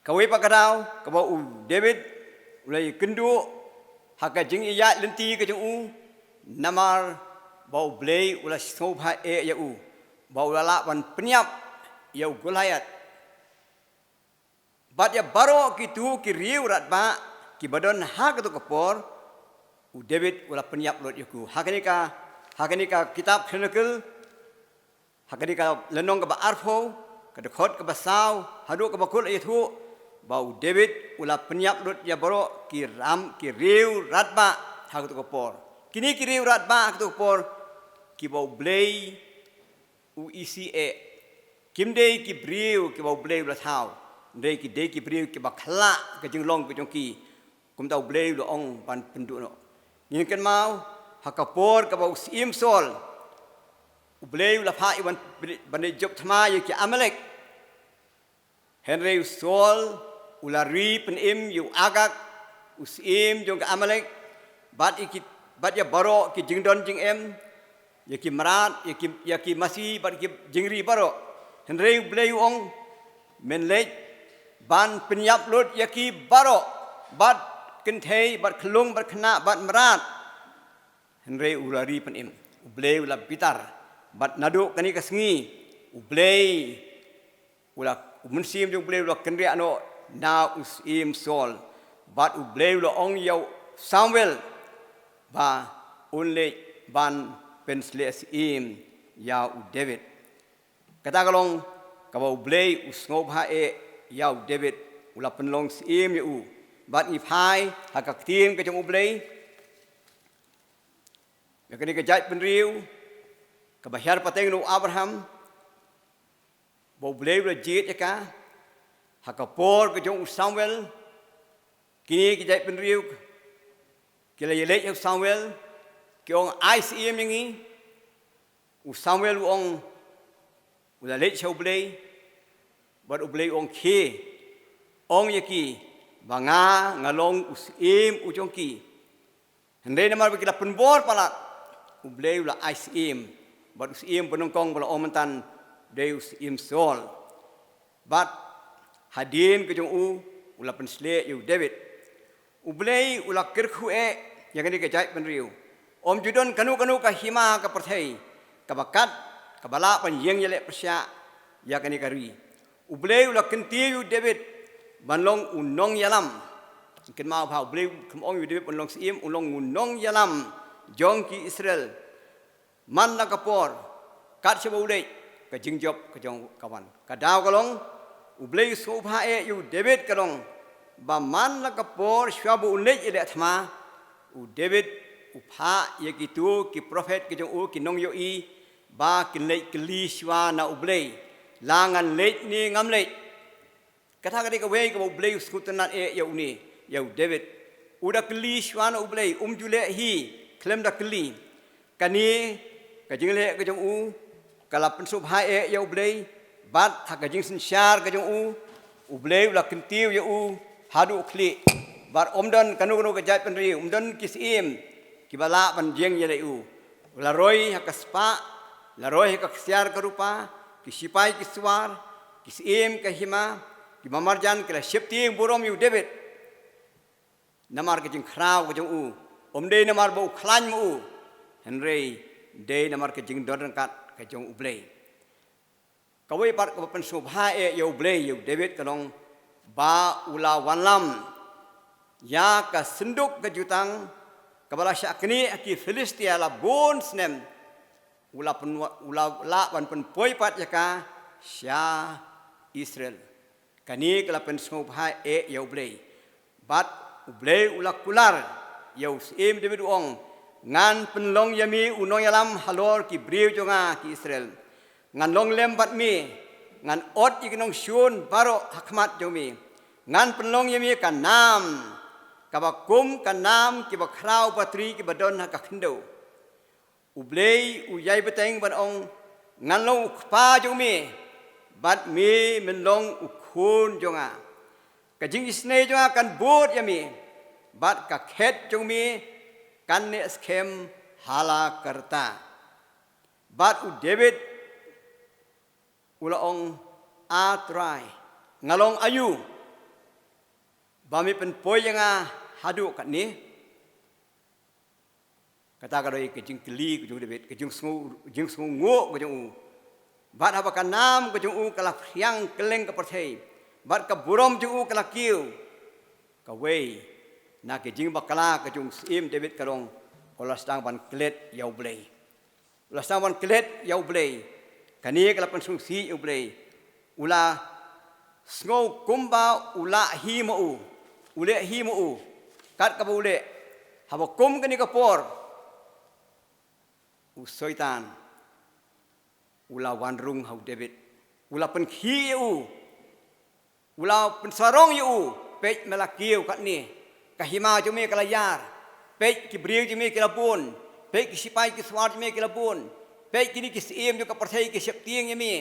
kawei pat ka daw kaba u David u la ïakynduh ha ka jingïaid lynti ka jong u, namar ba U Blei u la sngewbha eh ïa u ba u la lah ban pynïap ïa u Goliath. Bad ïa baroh kito ki riew radbah kiba don ha kato ka por, u David u la pynïap lut ïa u. Ha kane ka, ha kane ka kitab Chronicle, ha kane ka lynnong kaba arphew, ka dkhot kaba saw haduh kaba kut, la ïathuh ba u David u la pynïap lut ïa baroh ki ram, ki riew radbah ha kato ka por. Kine ki riew radbah ha kato ka por, kiba U Blei u isih eh. Kim dei ki briew kiba U Blei u la thaw, hynrei ki dei ki briew kiba khlak ka jinglong ka jong ki. Kumta U Blei u la ong ban pynduh noh. Ngin kynmaw ha ka por kaba u syiem Saul, U Blei u la phah ïa u ban, ban leit jop thma ïa ki Amalek. Hynrei u Saul u la ri pynim ïa u Agag, u syiem jong ka Amalek, bad ïa ki, bad ïa baroh ki jingdon jingem, ïa ki mrad, ïa ki, ïa ki masi, bad ki jingri baroh. Hynrei U Blei u ong, men leit ban pynïap lut ïa ki baroh, bad kynthei, bad khyllung, bad khynnah, bad mrad. Hynrei u la ri pynim, U Blei u la bitar. Bad naduh kane ka sngi, U Blei u la, u Mynsiem jong U Blei u la kynriah noh na u syiem Saul. Bad U Blei u la ong ïa u Samuel ba un leit ban pynsleh syiem ïa u David. Kata ka long kaba U Blei u sngewbha eh ïa u David, u la pynlong syiem ïa u. Bad ngi phai ha ka ktien ka jong U Blei, ïa kane ka jaitbynriew, kaba hiar pateng na u Abraham, ba U Blei u la jied ïa ka, ha ka por ka jong u Samuel, kine ki jait bynriew ki la ïaleit ha u Samuel, ki ong ai syiem ïa ngi. U Samuel u ong, u la leit sha U Blei, bad U Blei u ong khie, ong ïa ki, ba nga nga long u syiem u jong ki. Hynrei namar ba ki la pynbor palat, U Blei u la ai syiem, bad u syiem ba nyngkong ba la ong mynta, dei u syiem Saul. Bad hadien ka jong u, u la pynshlei ïa u David. U Blei u la kyrkhu eh ïa kane ka jait bynriew. Ym ju don kano kano ka hima ka pyrthei, kaba kat, kaba lah ban ïeng ïaleh pyrshah ïa kane ka ri. U Blei u la kyntiew ïa u David ban long u nongïalam. Kynmaw ba U Blei um ong ïa u David ban long syiem, u long u nongïalam jong ki Israel. Man la ka por, kat shaba u leit, ka jingjop ka jong ka wan. Ka daw ka long, U Blei u sngewbha eh ïa u David ka long, ba man la ka por shuwa ba un leit ïaleh thma, u David u phah ïa kito ki prophet ka jong u, ki nongïohi, ba kin leit kylli shuwa na U Blei, la ngan leit ne ngam leit. Kata ka dei kawei kaba U Blei u sngewtynnad eh ïa une, ïa u David. U da kylli shuwa na U Blei, um ju leh hi khlem da kylli. Kane ka jingleh ka jong u ka la pynsngewbha eh ïa U Blei, bad ha ka jingsynshar ka jong u, U Blei u la kyntiew ïa u haduh khlieh. Bad ym don kano kano ka jait bynriew, ym don ki syiem kiba lah ban ïeng ïaleh u. La roi ha ka spah, la roi ha ka ksiar ka rupa, ki sipai ki swar, ki syiem ka hima, ki ba marjan, ki la sheptieng burom ïa u David. Namar ka jingkhraw ka jong u, ym dei namar ba u khlaiñ ma u, hynrei dei namar ka jingdon ryngkat ka jong U Blei. Kawei pat kaba pynsngewbha eh ïa U Blei ïa u David ka long, ba u la wanlam ïa ka synduk ka jutang kaba la shah knieh ha ki Philistia la bun snem, u la pynwa-, u la lah ban pynpoi pat ïa ka sha Israel. Kane ka la pynsngewbha eh ïa U Blei. Bad U Blei u la kular ïa u syiem David u ong, ngan pynlong ïa me u nongïalam halor ki briew jong nga ki Israel. Ngan long lem bad me, ngan ot ïa ki nongshun baroh ha khmat jong me. Ngan pynlong ïa me ka nam kaba kum ka nam kiba khraw batri kiba don ha ka khyndew. U Blei u ïai bteng ban ong, ngan long u kpa jong me, bad me men long u khun jong nga. Ka jingisynei jong nga kan bud ïa me, bad ka khet jong me kan neh skhem ha la karta. Bad u David u la ong, A Trai, nga long aïu ba me pynpoi ïa nga haduh katne? Kata ka dei ka jingkylli ka jong u David, ka jingsngew, jingsngewnguh ka jong u. Bad haba ka nam ka jong u ka la phriang kylleng ka pyrthei, bad ka burom jong u ka la kiew, kawei na ka jingbakla ka jong u syiem David ka long, u la sdang ban klet ïa U Blei. U la sdang ban klet ïa U Blei. Kane ka la pynsngewsih ïa U Blei. U la sngew kumba u lah hi ma u, u leh hi ma u. Kat kaba u leh, haba kum kane ka por, u Soitan u la wan rung ha u David, u la pynkhih ïa u, u la pynsarong ïa u. Peit, me la kiew katne, ka hima jong me ka la ïar. Peit, ki briew jong me ki la bun. Peit, ki sipai ki swar jong me ki la bun. Peit, kine ki syiem jong ka pyrthei ki sheptieng ïa me.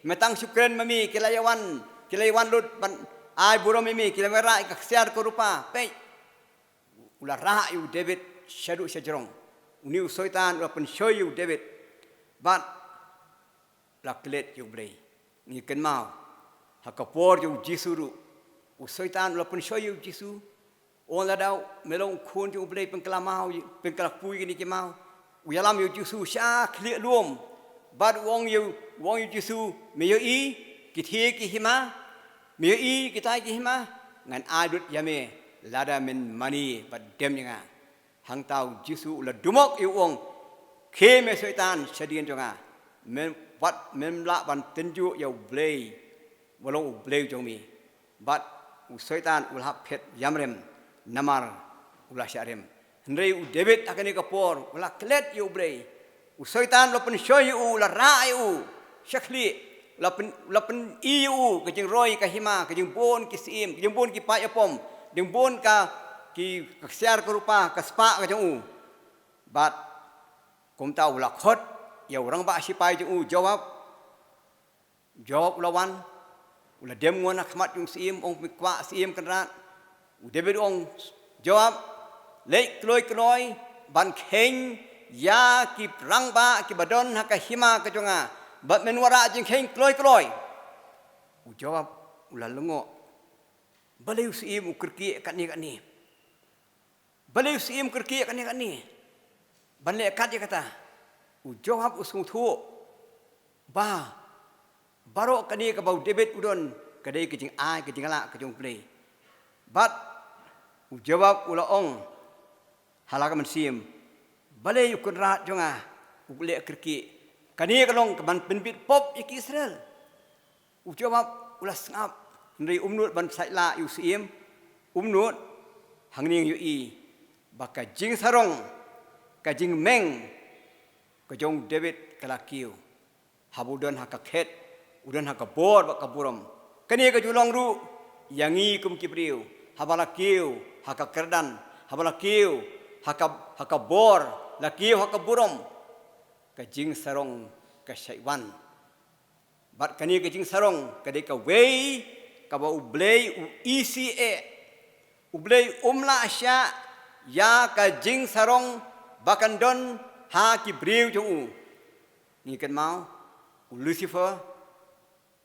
Me tang shu kren ma me, ki la ïawan, ki la ïawan lut ban ai burom ïa me, ki la wanrah ïa ka ksiar ka rupa. Peit, u la rah ïa u David shaduh shajrong. Une u Soitan u la pynshoi ïa u David, bad u la klet ïa U Blei. Ngi kynmaw, ha ka por jong u Jisu ruh, u Soitan u la pynshoi ïa u Jisu. U ong, lada me long u khun jong U Blei, pynkylla maw, pynkylla kpu ïa kine ki maw. U ïalam ïa u Jisu sha khlieh lum. Bad u ong ïa u, u ong ïa u Jisu, me ïohi ki thie ki hima? Me ïohi kitai ki hima? Ngan ai lut ïa me lada men mane bad dem ïa nga. Hangta u Jisu u la dumok ïa u, u ong, khie me Soitan shadien jong nga. Mem, wat mem lah ban tynjuh ïa U Blei, ba long U Blei jong me. Bad u Soitan u la hap phet ïamrem, namar u la shah rem. Hynrei u David ha kane ka por u la klet ïa U Blei. U Soitan u la pynshoi ïa u, u la rah ïa u shakhlieh, u la pyn, u la pyni ïa u ka jingroi ka hima, ka jingbun ki syiem, ka jingbun ki paid ïapom, jingbun ka, ki, ka ksiar ka rupa, ka spah ka jong u. Bad kumta u la khot ïa u rangbah shipai jong u, Joab. Joab u la wan, u la dem ngon ha khmat jong u syiem, ong, pynkwah syiem Kynrad. U David u ong, Joab, leit kloi kloi ban kheiñ ïa ki rangbah kiba don ha ka hima ka jong nga, bad men wanrah jingkheiñ kloi kloi. U Joab u la lyngngoh, balei u syiem u kyrkieh katne katne. Balei u syiem u kyrkieh katne katne ban leh kat ïa kata. U Joab u sngewthuh ba baroh kane kaba u David u don ka dei ka jingai, ka jinglah ka jong U Blei. Bad u Joab u la ong ha la ka mynsiem, balei u Kynrad jong nga u leh kyrkieh? Kane ka long ka ban pynbit pop ïa ki Israel. U Joab u la sngap, hynrei um nud ban said lah ïa u syiem, um nud. Hangne ngi ïohi ba ka jingsarong, ka jingmeng ka jong u David ka la kiew. Haba u don ha ka khet, u don ha ka bor bad ka burom. Kane ka ju long ruh ïa ngi kum ki briew, haba la kiew ha ka kyrdan, haba la kiew ha ka, ha ka bor, la kiew ha ka burom, ka jingsarong ka shait wan. Bad kane ka jingsarong ka dei kawei kaba U Blei u isih eh. U Blei um lah shah ïa ka jingsarong ba kan don ha ki briew jong u. Ngi kynmaw u Lucifer,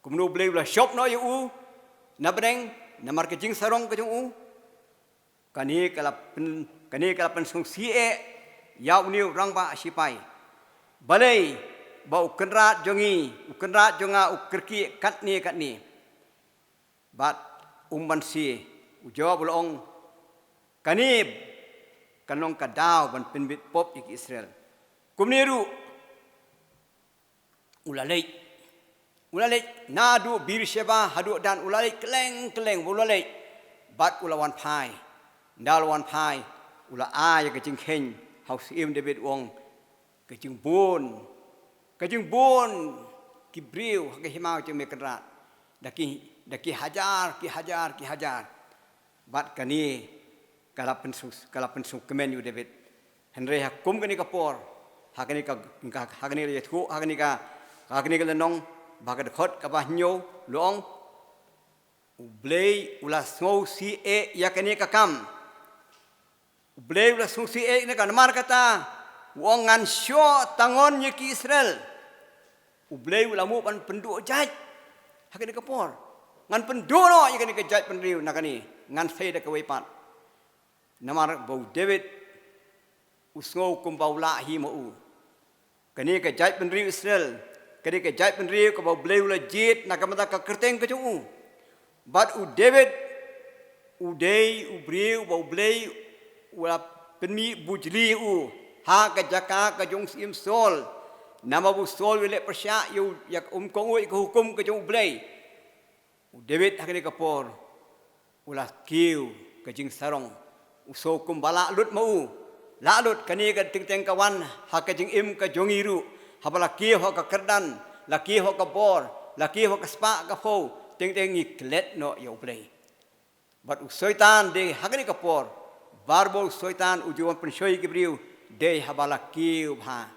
kumno U Blei u la shop noh ïa u na bneng namar ka jingsarong ka jong u. Kane ka la pyn, kane ka la pynsngewsih eh ïa une u rangbah shipai. Balei ba u Kynrad jong ngi, u Kynrad jong nga u kyrkieh katne katne. Bad um banse, u Joab u la ong, kane kan long ka daw ban pynbit pop ïa ki Israel. Kumne ruh u la leit. U la leit naduh Beersheba haduh Dan, u la leit kylleng kylleng, u la leit. Bad u la wan phai. Ynda u la wan phai, u la ai ïa ka jingkheiñ ha u syiem David, u ong, ka jingbun, ka jingbun ki briew ha ka hima jong me Kynrad, da ki, da ki hajar, ki hajar, ki hajar. Bad kane ka la pynsngew, ka la pynsngewkmen ïa u David. Hynrei ha kum kane ka por, ha kane ka, ka, ha kane ka ïathuh, ha kane ka, ha kane ka lynnong, ba ka dkhot kaba hynñiew, la ong, U Blei u la sngewsih eh ïa kane ka kam. U Blei u la sngewsih eh ïa kane ka kam, namar kata u ong, ngan shoh tang on ïa ki Israel. U Blei u la mut ban pynduh jait ha kane ka por. Ngan pynduh noh ïa kane ka jaitbynriew na kane, ngan sei da kawei pat. Namar ba u David u sngew kumba u lah hi ma u. Kane ka jaitbynriew Israel, kane ka jaitbynriew kaba U Blei u la jied na ka bynta ka kyrteng ka jong u. Bad u David u dei u briew ba U Blei u la pynmih bujli ïa u ha ka jaka ka jong u Syiem Saul. Namar ba u Saul u leh pyrshah ïa u, ïa ka, um kohnguh ïa ka hukum ka jong U Blei. U David ha kane ka por u la kiew ka jingsarong. U sngew kumba lah lut ma u. Lah lut, kane ka teng teng ka wan ha ka jingim ka jong ngi ruh. Haba la kiew ha ka kyrdan, la kiew ha ka bor, la kiew ha ka spah ka phew, teng teng ngi klet noh ïa U Blei. Bad u Soitan dei ha kane ka por, barabor u Soitan u ju wan pynshoi ki briew, dei haba la kiew bha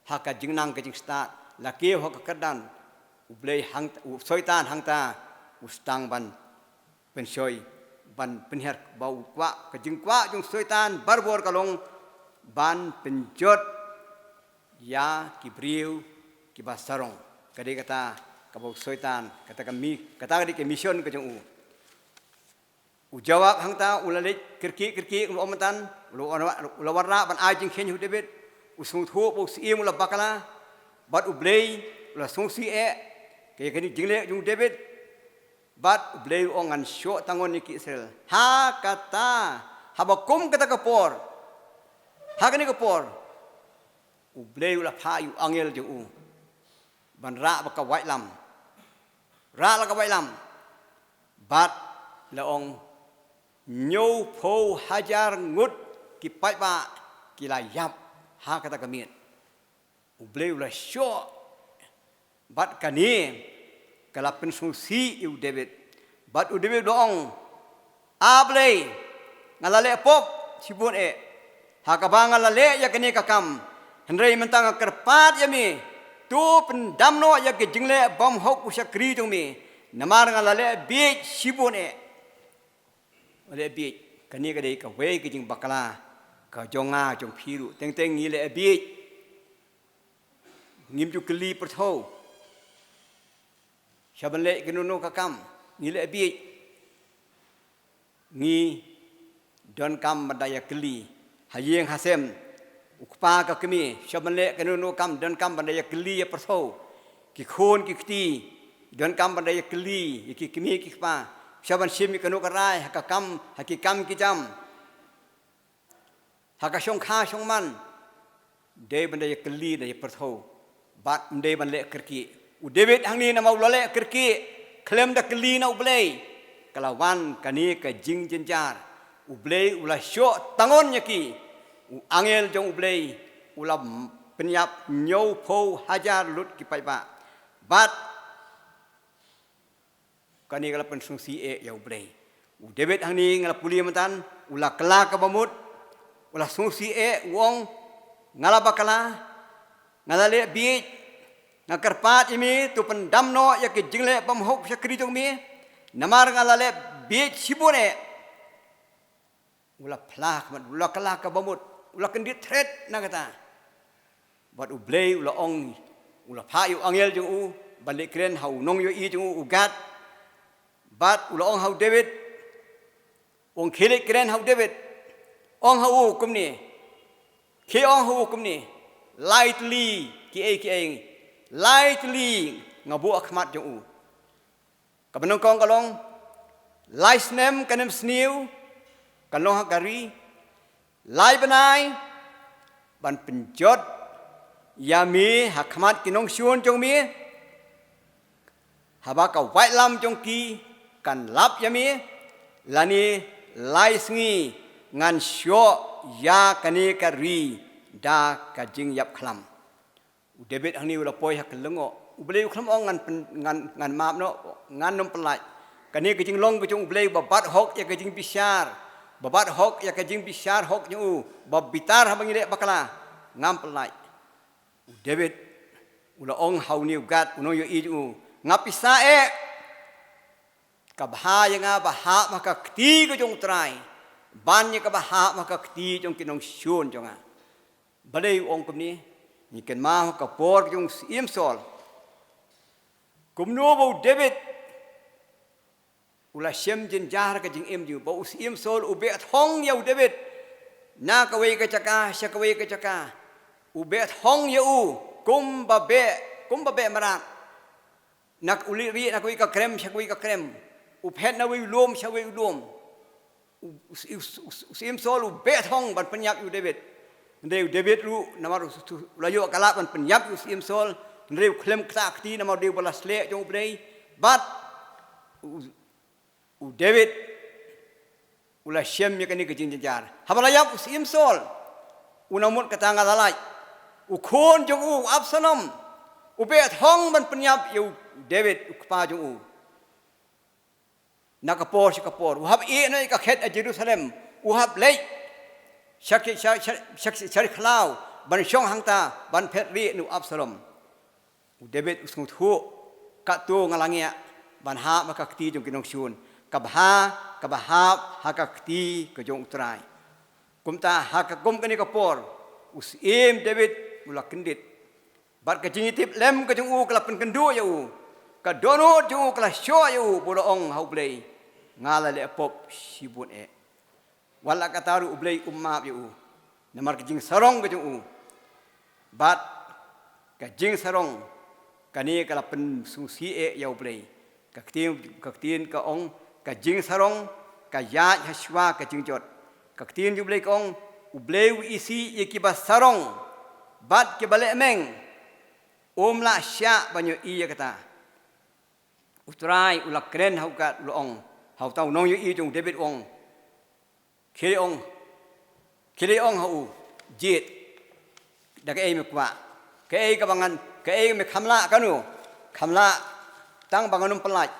ha ka jingnang ka jingstad, la kiew ha ka kyrdan, U Blei hang, u Soitan hangta u sdang ban pynshoi, ban pynhiar, ba u kwah, ka jingkwah jong u Soitan barabor ka long ban pynjot ïa ki briew kiba sarong. Ka dei kata kaba u Soitan, kata ka mi, kata ka dei ka mission ka jong u. U Joab hangta u la leit kyrkieh kyrkieh, u la ym tan, u la wan, u la wanrah ban ai jingkheiñ ha u David. U sngewthuh ba u syiem u la bakla bad U Blei, u la sngewsih eh ïa kane ka jingleh jong u David. Bad U Blei u ong, ngan shoh tang on ïa ki Israel. Ha kata, haba kum kata ka por, ha kane ka por, U Blei u la phah ïa u angel jong u ban rah bad ka waitlam. Rah la ka waitlam. Bad la ong, hynñiewphew hajar ngut ki paidbah ki la ïap ha kata ka miet. U Blei u la shoh. Bad kane ka la pynsngewsih ïa u David. Bad u David u la ong, A Blei, nga la leh pop shibun eh ha kaba nga la leh ïa kane ka kam. Hynrei mynta nga kyrpad ïa me, to pyndam noh ïa ki jingleh bymhok u shakri jong me. Namar nga la leh bieit shibun eh. Leh bieit, kane ka dei kawei ka jingbakla ka jong nga jong phi ruh. Teng teng ngi leh bieit. Ngim ju kylli pyrtho. Sha ban leh kano kano ka kam, ngi leh bieit. Ngi donkam ban da ïa kylli ha ïing ha sem, u kpa ka kmie, sha ban leh kano kano ka kam donkam ban da ïa kylli ïa pyrtho. Ki khun ki kti donkam ban da ïa kylli ïa ki kmie ki kpa, sha ban shim ïa kano ka rai ha ka kam, ha ki kam ki jam, ha ka shongkha shongman. Dei ban da ïa kylli, da ïa pyrtho. Bad ym dei ban leh kyrkieh. U David hangne namar u la leh kyrkieh, khlem da kylli na U Blei, ka la wan kane ka jingjynjar. U Blei u la shoh tang ïa ki. U angel jong U Blei u la pynïap hynñiewphew hajar lut ki paidbah. Bad kane ka la pynsngewsih eh ïa U Blei. U David hangne nga la pule mynta, u la kylla kaba mut, u la sngewsih eh, u ong, nga la bakla, nga la leh bieit, nga kyrpad ïa me, to pyndam noh ïa ki jingleh bymhok shakri jong me, namar nga la leh bieit shibun eh. U la phla ka mut, u la kylla kaba mut, u la kyndit thret na kata. Bad U Blei u la ong, u la phah ïa u angel jong u ban leit kren ha u nongïohi jong u, u Gad. Bad u la ong ha u David, ong, khie leit kren ha u David, ong ha u kumne, khie ong ha u kumne, lai tylli kiei kiei, lai tylli nga buh ha khmat jong u. Kaba nyngkong ka long, lai snem kan ym sniew, kan long ha ka ri, lai bnai ban pynjot ïa me ha khmat ki nongshun jong me, haba ka waitlam jong ki kan lap ïa me, lane lai sngi ngan shoh ïa kane ka ri da ka jingïap khlam. U David hangne u la poi ha ka lyngngoh. U Blei u khlem ong ngan pyn-, ngan, ngan map noh, ngan nym pyllait. Kane ka jinglong ka jong U Blei ba bat hok ïa ka jingbishar, ba bat hok ïa ka jingbishar hok jong u, ba bitar haba ngi leh bakla, ngam pyllait. U David u la ong ha une u Gad, u nongïohi jong u, nga pisa eh. Ka bha ïa nga ba hap ha ka kti ka jong U Trai ban ïa kaba hap ha ka kti jong ki nongshun jong nga. Balei u ong kumne? Ngi kynmaw ha ka por ka jong u Syiem Saul. Kumno ba u David u la shem jynjar ka jingim jong u, ba u Syiem Saul u beh thong ïa u David na kawei ka jaka sha kawei ka jaka. U beh thong ïa u kumba beh, kumba beh mrad. Na u leit rieh na kawei ka krem sha kawei ka krem. U phet na wei u lum sha wei u lum. U, u, u, u, u Syiem Saul u beh thong ban pynïap ïa u David. Hynrei u David ruh namar u, u, u la ïoh ka lad ban pynïap ïa u Syiem Saul. Hynrei u khlem ktah kti namar u dei uba la sleh jong U Blei. Bad u, u David u la shem ïa kane ka jingjynjar. Haba la ïap u Syiem Saul, u nang mut kata nga la lait. U khun jong u, u Absalom, u beh thong ban pynïap ïa u David, u kpa jong u. Na ka por sha ka por, u hap ïeh noh ïa ka khet ha Jerusalem, u hap leit sha ki, sha, sha, sha, sha ri khlaw, ban shong hangta, ban phet rieh na u Absalom. U David u sngewthuh, katto nga la ngiah ban hap ha ka kti jong ki nongshun, ka bha, ka bha hap ha ka kti ka jong U Trai. Kumta ha ka kum kane ka por, u Syiem David u la kyndit. Bad ka jingïatiplem ka jong u ka la pynkynduh ïa u, ka dohnud jong u ka la shoh ïa u, bad u la ong ha U Blei, nga la leh pop shibun eh. Wat la katta ruh U Blei um map ïa u namar ka jingsarong ka jong u. Bad ka jingsarong kane ka la pynsngewsih eh ïa U Blei. Ka ktien, ka ktien ka ong, ka jingsarong ka ïaid ha shuwa ka jingjot. Ka ktien U Blei ka ong, U Blei u isih ïa kiba sarong bad kiba lehmeng, um lah shah ban ïohi ïa kata. U Trai u la kren ha u Gad, u la ong ha uta u nongïohi jong u David, u ong, khie ong, khie ong ha u, jied, da kaei me kwah? Kaei kaba ngan, kaei me kham lah kano, kham lah tang ba ngan ym pyllait.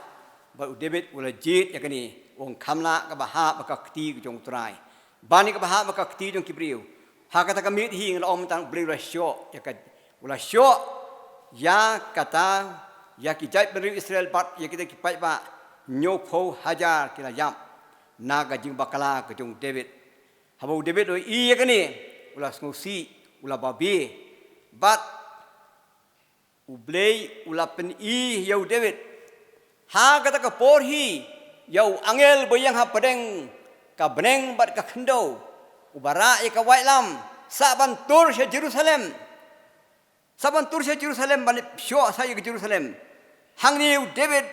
Bad u David u la jied ïa kane, u ong kham lah kaba hap ha ka kti ka jong u Trai. Ban ïa kaba hap ha ka kti jong ki briew. Ha kata ka miet hi nga la ong tang u Blei u la shoh ïa ka, u la shoh ïa kata, ïa ki jaitbynriew Israel bad ïa kita ki paidbah hynñiewphew hajar ki la ïap na ka jingbakla ka jong u David. Haba u David u ïohi ïa kane, u la sngewsih, u la babe. Bad u Blei u la pyni ïa u David ha kata ka por hi ïa u angel ba ïeng ha pdeng ka bneng bad ka khyndew, uba rah ïa ka waitlam, sa ban tur sha Jerusalem. Sa ban tur sha Jerusalem, ban shoh sa ïa ka Jerusalem. Hangne u David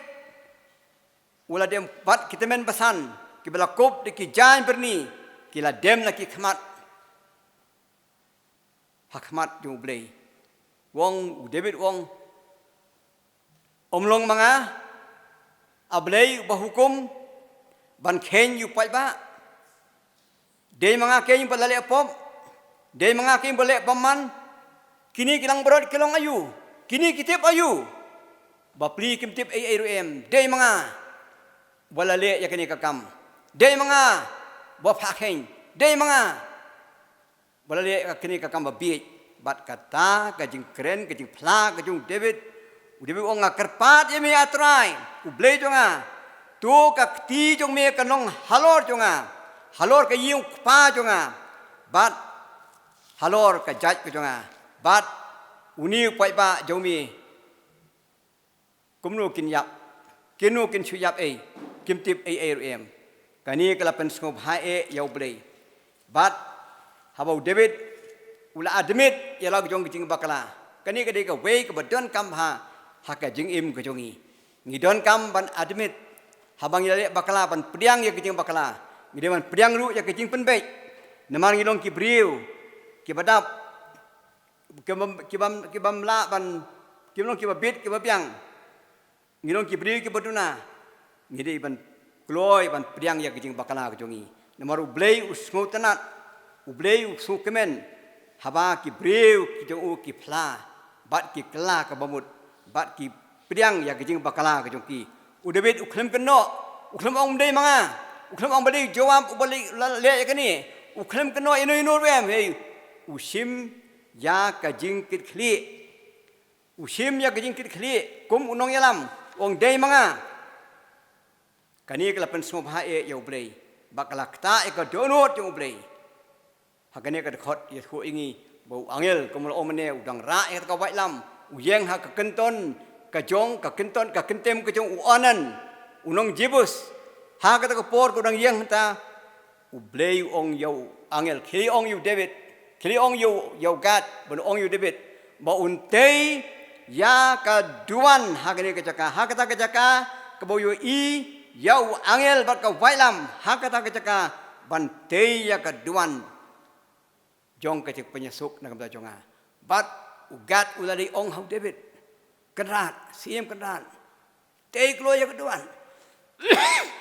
u la dem bad ki tymmen basan, kiba la kup da ki jaiñ byrni, ki la dem la ki khmat ha khmat jong u Blei. U ong, u David u ong, ym long ma nga, A Blei uba hukum ban kheiñ ïa u paidbah? Dei ma nga keiñ ba la leh pop? Dei ma nga keiñ ba leh bymman? Kine ki langbrot ki long aïu? Kine ki tip aïu? Bapli kim tip ei ei ruh em. Dei ma nga ba la leh ïa kane ka kam. Dei ma nga ba phah kheiñ. Dei ma nga ba la leh ïa kane ka kam babieit. Bad kata ka jingkren, ka jingphla ka jong u David. U David u ong, nga kyrpad ïa me, A Trai, U Blei jong nga. To ka kti jong me kan long halor jong nga, halor ka ïing u kpa jong nga, bad halor ka jait ka jong nga. Bad une u paidbah jong me, kumno kin ïap, kino kin shu ïap ei, kim tip ei ei ruh em. Kane ka la pynsngewbha eh ïa U Blei. Bad haba u David u la admit ïa la ka jong ka jingbakla. Kane ka dei kawei kaba donkam ha, ha ka jingim ka jong ngi. Ngi donkam ban admit haba ngi la leh bakla, ban pdiang ïa ka jingbakla. Ngi dei ban pdiang ruh ïa ka jingpynbeit. Namar ngi long ki briew kiba dap, ki bym, ki bym, ki bym lah ban, ki long kiba bit, kiba biang. Ngi long ki briew kiba duna. Ngi dei ban kloi ban pdiang ïa ka jingbakla ka jong ngi. Namar U Blei u sngewtynnat, U Blei u sngewkmen haba ki briew ki jong u ki phla bad ki kylla ka bamut bad ki pdiang ïa ka jingbakla ka jong ki. U David u khlem kynnoh, u khlem ong, ym dei ma nga. U khlem ong ba dei u Joab uba leh, la leh ïa kane. U khlem kynnoh ïano ïano ruh em. Hei, u shim ïa ka jingkitkhlieh. U shim ïa ka jingkitkhlieh kum u nongïalam, u ong, dei ma nga. Kane ka la pynsngewbha eh ïa U Blei, bad ka la ktah ïa ka dohnud jong U Blei. Ha kane ka dkhot ïathuh ïa ngi ba u angel, kum la ong mynne, u dang rah ïa kata ka waitlam, u ïeng ha ka kynton ka jong, ka kynton, ka kyntem ka jong u Ornan, u nong Jebus. Ha kata ka por ka u dang ïeng hangta, U Blei u ong ïa u angel, khie ong ïa u David, khie ong ïa u, ïa u Gad, ban ong ïa u David ba un tei ïa ka duwan ha kane ka jaka, ha kata ka jaka kaba u ïohi ïa u angel bad ka waitlam, ha kata ka jaka ban tei ïa ka duwan jong ka jingpynïasuk na ka bynta jong nga. Bad u Gad u la dei ong ha u David, Kynrad, Syiem Kynrad, tei kloi ïa ka duwan.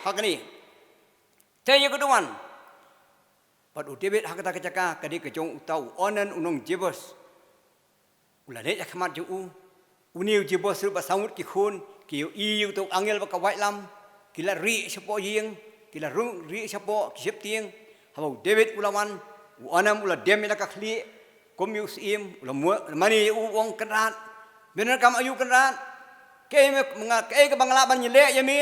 Ha kane, tei ïa ka duwan. Bad u David ha kata ka jaka ka dei ka jong uta u Ornan u nong Jebus. U la leit ha khmat jong u. Une u Jebus ruh bad saw ngut ki khun ki ïohi ïa uta u angel bad ka waitlam. Ki la rieh shapoh ïing, ki la rung rieh shapoh ki sheptieng. Haba u David u la wan, u Ornan u la dem ïa la ka khlieh kum ïa u syiem, u la mane ïa u, u ong, Kynrad, me donkam aïu Kynrad? Kaei me, nga, kaei kaba nga lah ban ïaleh ïa me?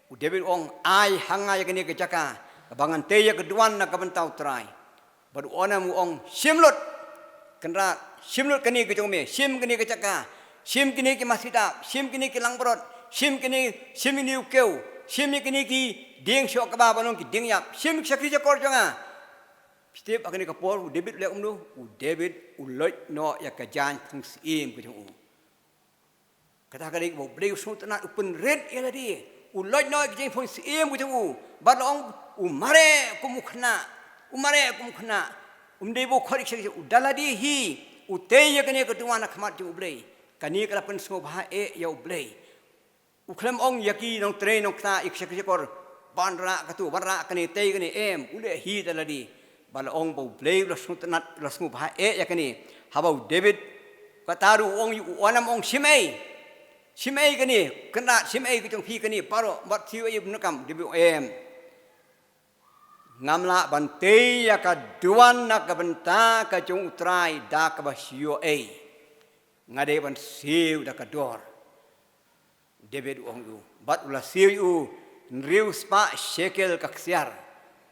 U David u ong, ai ha nga ïa kane ka jaka kaba ngan tei ïa ka duwan na ka bynta u Trai. Bad u Ornan u ong, shim lut Kynrad, shim lut kane ka jong me, shim kane ka jaka, shim kine ki masi dap, shim kine ki langbrot, shim kine, shim ïa une u kiew, shim ïa kine ki dieng shoh kaba, ba long ki dieng ïap, shim ki shakri shakor jong nga. Phi tip ha kane ka por u David u leh kumno? U David u loit noh ïa ka jaiñphung syiem ka jong u. Kata ka dei kaba u Blei u sngewtynnat, u pynrit ïa lade. U loit noh ïa ka jingpynsyiem ka jong u. Bad la ong u mareh kum u khynnah. U mareh kum u khynnah. Um dei ba u khot ïa ka, u da lade hi u tei ïa kane ka duwan ha khmat jong u Blei. Kane ka la pynsngewbha eh ïa u Blei. U khlem ong ïa ki nongtrei nongkta, ïa ki shakri shakor, ban rah kato, ban rah kane, tei kane, em, u leh hi da lade. Ba la ong ba u Blei u la sngewtynnat, u la sngewbha eh ïa kane. Haba u David Kata ruh u ong ïa u, u Onam, ong, "Shim ei, shim ei kane, kynrad, shim ei ka jong phi kane baroh, bad siew ei ban kam?" David u ong, "Em, ngam lah ban tei ïa ka duwan na ka bynta ka jong U Trai da kaba shu ïoh ei. Nga dei ban siew da ka dor." David u ong ïa u, bad u la siew ïa u hynriew spah shekel ka ksiar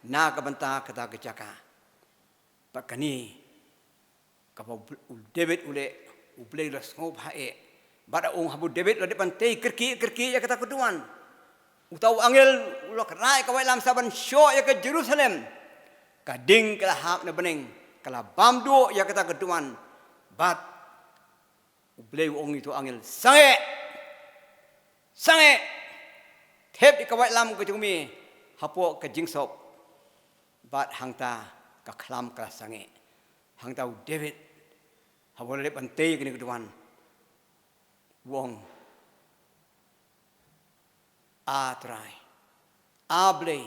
na ka bynta kata ka jaka. Bad kane kaba u Bl-, u David u leh, U Blei u la sngewbha eh. Bad u ong, haba u David u la dep ban tei kyrkieh kyrkieh ïa kata ka duwan, uta u angel u la kynrad ïa ka waitlam sa ban shoh ïa ka Jerusalem. Ka ding ka la hap na bneng, ka la bam duh ïa kata ka duwan. Bad U Blei u ong ïa uta u angel, "Sangeh! Sangeh! Thep ïa ka waitlam ka jong me hapoh ka jingsop." Bad hangta ka khlam ka la sangeh. Hangta u David, haba u la dep ban tei ïa kane ka duwan, u ong, "A Trai, A Blei,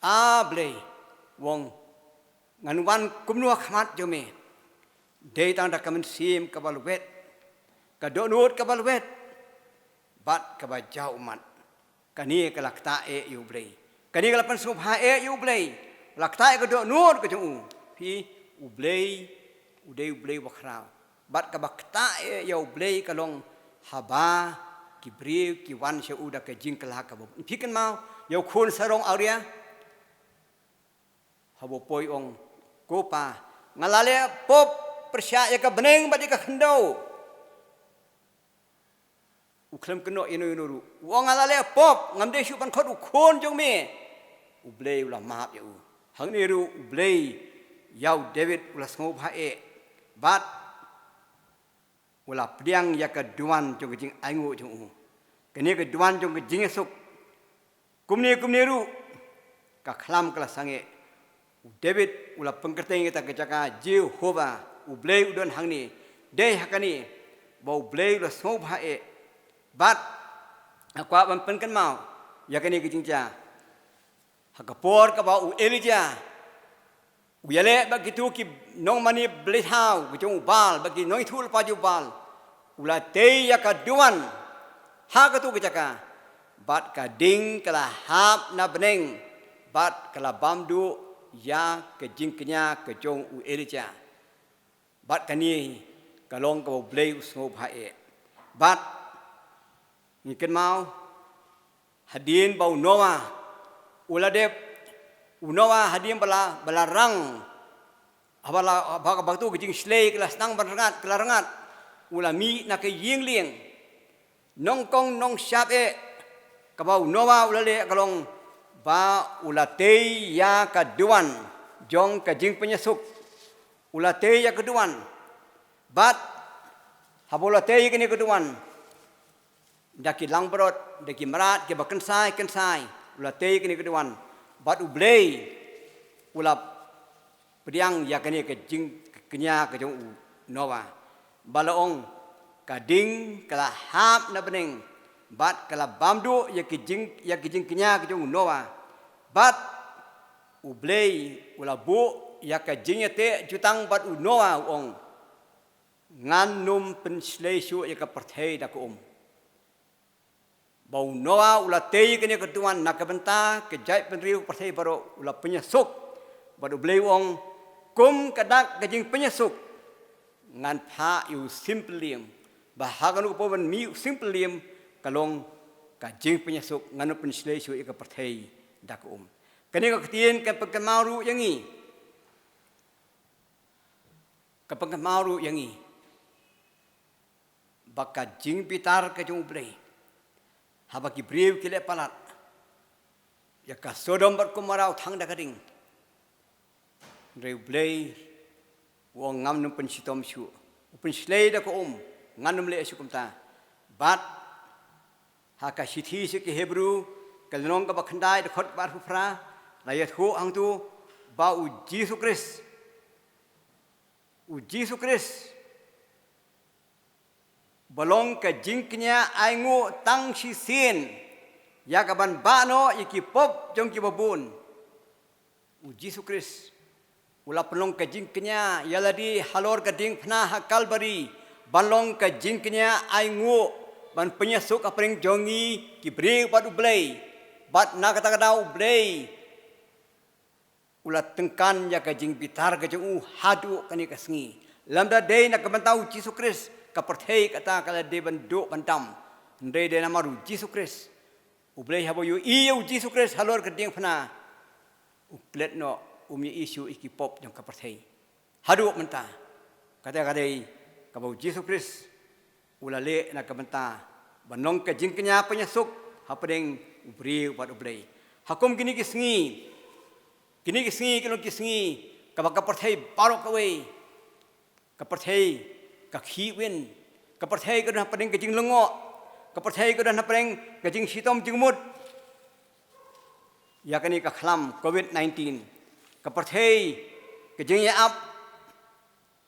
A Blei," u ong, "ngan wan kumno ha khmat jong me? Dei tang da ka mynsiem kaba lwet, ka dohnud kaba lwet, bad kaba jaw ummat." Kane ka la ktah eh ïa U Blei. Kane ka la pynsngewbha eh ïa U Blei. La ktah ïa ka dohnud ka jong u. Phi, U Blei u dei U Blei uba khraw. Bad kaba ktah eh ïa U Blei ka long haba ki briew ki wan sha u da ka jingkylla kaba. Phi kynmaw ïa u khun sarong awria, haba u poi, ong, "Ko Pa, nga la leh pop pyrshah ïa ka bneng bad ïa ka khyndew." U khlem kynnoh ïano ïano ruh. U ong, "Nga la leh pop, ngam dei shuh ban khot u khun jong me." U Blei u la map ïa u. Hangne ruh U Blei ïa u David u la sngewbha eh. Bad u la pdiang ïa ka duwan jong ka jingainguh jong u. Kane ka duwan jong ka jingïasuk. Kumne kumne ruh, ka khlam ka la sangeh. U David u la pynkyrteng ïa kata ka jaka, "Jehobah, U Blei u don hangne." Dei ha kane ba U Blei u la sngewbha eh. Bad nga kwah ban pynkynmaw ïa kane ka jingjia. Ha ka por kaba u Elijah u ïaleh bad kito ki nongmane blei thaw ka jong u Baal, bad ki nongïathuhlypa jong u Baal, u la tei ïa ka duwan ha kato ka jaka. Bad ka ding ka la hap na bneng, bad ka la bam duh ïa ka jingkñia ka jong u Elijah. Bad kane ka long kaba U Blei u sngewbha eh. Bad ngi kynmaw hadien ba u Noah u la dep, u Noah hadien ba la, ba la rang, haba la, ba, ba tu ka jingshlei ka la sdang ban rngat, ka la rngat, u la mih na ka ïing lieng. Nyngkong nyngshap eh kaba u Noah u la leh ka long ba u la tei ïa ka duwan jong ka jingpynïasuk. U la tei ïa ka duwan. Bad haba u la tei ïa kane ka duwan, da ki langbrot, da ki mrad kiba kynsai kynsai, u la tei ïa kane ka duwan. Bad U Blei u la pdiang ïa kane ka jingkñia ka jong u Noah. Ba la ong, ka ding ka la hap na bneng, bad ka la bam duh ïa ka jing, ïa ka jingkñia ka jong u Noah. Bad U Blei u la buh ïa ka jingïateh jutang bad u Noah, u ong, "Ngan ym pynshlei shuh ïa ka pyrthei da ka um." Ba u Noah u la tei kane ka duwan na ka bynta ka jaitbynriew pyrthei baroh, u la pynïasuk. Bad U Blei u ong, "Kum ka dak ka jingpynïasuk, ngan phah ïa u syiem pylliem. Ba ha kano ka por ban mih u syiem pylliem, ka long ka jingpynïasuk, ngan ym pynshlei shuh ïa ka pyrthei da ka um." Kane ka ktien kan pynkynmaw ruh ïa ngi. Kan pynkynmaw ruh ïa ngi ba ka jingbitar ka jong U Blei haba ki briew ki leh palat ïa ka Sodom bad Gomorrah u thang da ka ding. Hynrei U Blei u ong, "Ngam nym pynshitom shuh, u pynshlei da ka um, ngan nym leh shuh kumta." Bad ha ka shithi sha ki Hebru, ka lynnong kaba khyndai, dkhot kaba arphew phra, la ïathuh hangto ba U Jisu Khrist, U Jisu Khrist ba long ka jingkñia ainguh tang shisien ïa kaban bah noh ïa ki pop jong kiba bun. U Jisu Khrist U la pynlong ka jingkñia ïa lade halor ka diengphna ha Kalbari, ban long ka jingkñia ainguh, ban pynïasuk hapdeng jong ngi ki briew bad U Blei. Bad na kata ka daw U Blei u la tyngkan ïa ka jingbitar ka jong u haduh kane ka sngi. Lymda dei na ka bynta U Jisu Khrist ka pyrthei kata ka la dei ban duh ban dam. Hynrei dei namar U Jisu Khrist, U Blei haba u ïohi ïa U Jisu Khrist halor ka diengphna, u klet noh, um ïohi shuh ïa ki pop jong ka pyrthei. Haduh mynta, kata ka dei kaba U Jisu Khrist u la leh na ka bynta ban long ka jingkñia pynïasuk hapdeng u briew bad U Blei. Ha kum kine ki sngi, kine ki sngi ki long ki sngi kaba ka pyrthei baroh kawei, ka pyrthei ka khih win, ka pyrthei ka don hapdeng ka jinglyngngoh, ka pyrthei ka don hapdeng ka jingshitom jingmut ïa kane ka khlam covid nineteen. Ka pyrthei ka jingïaap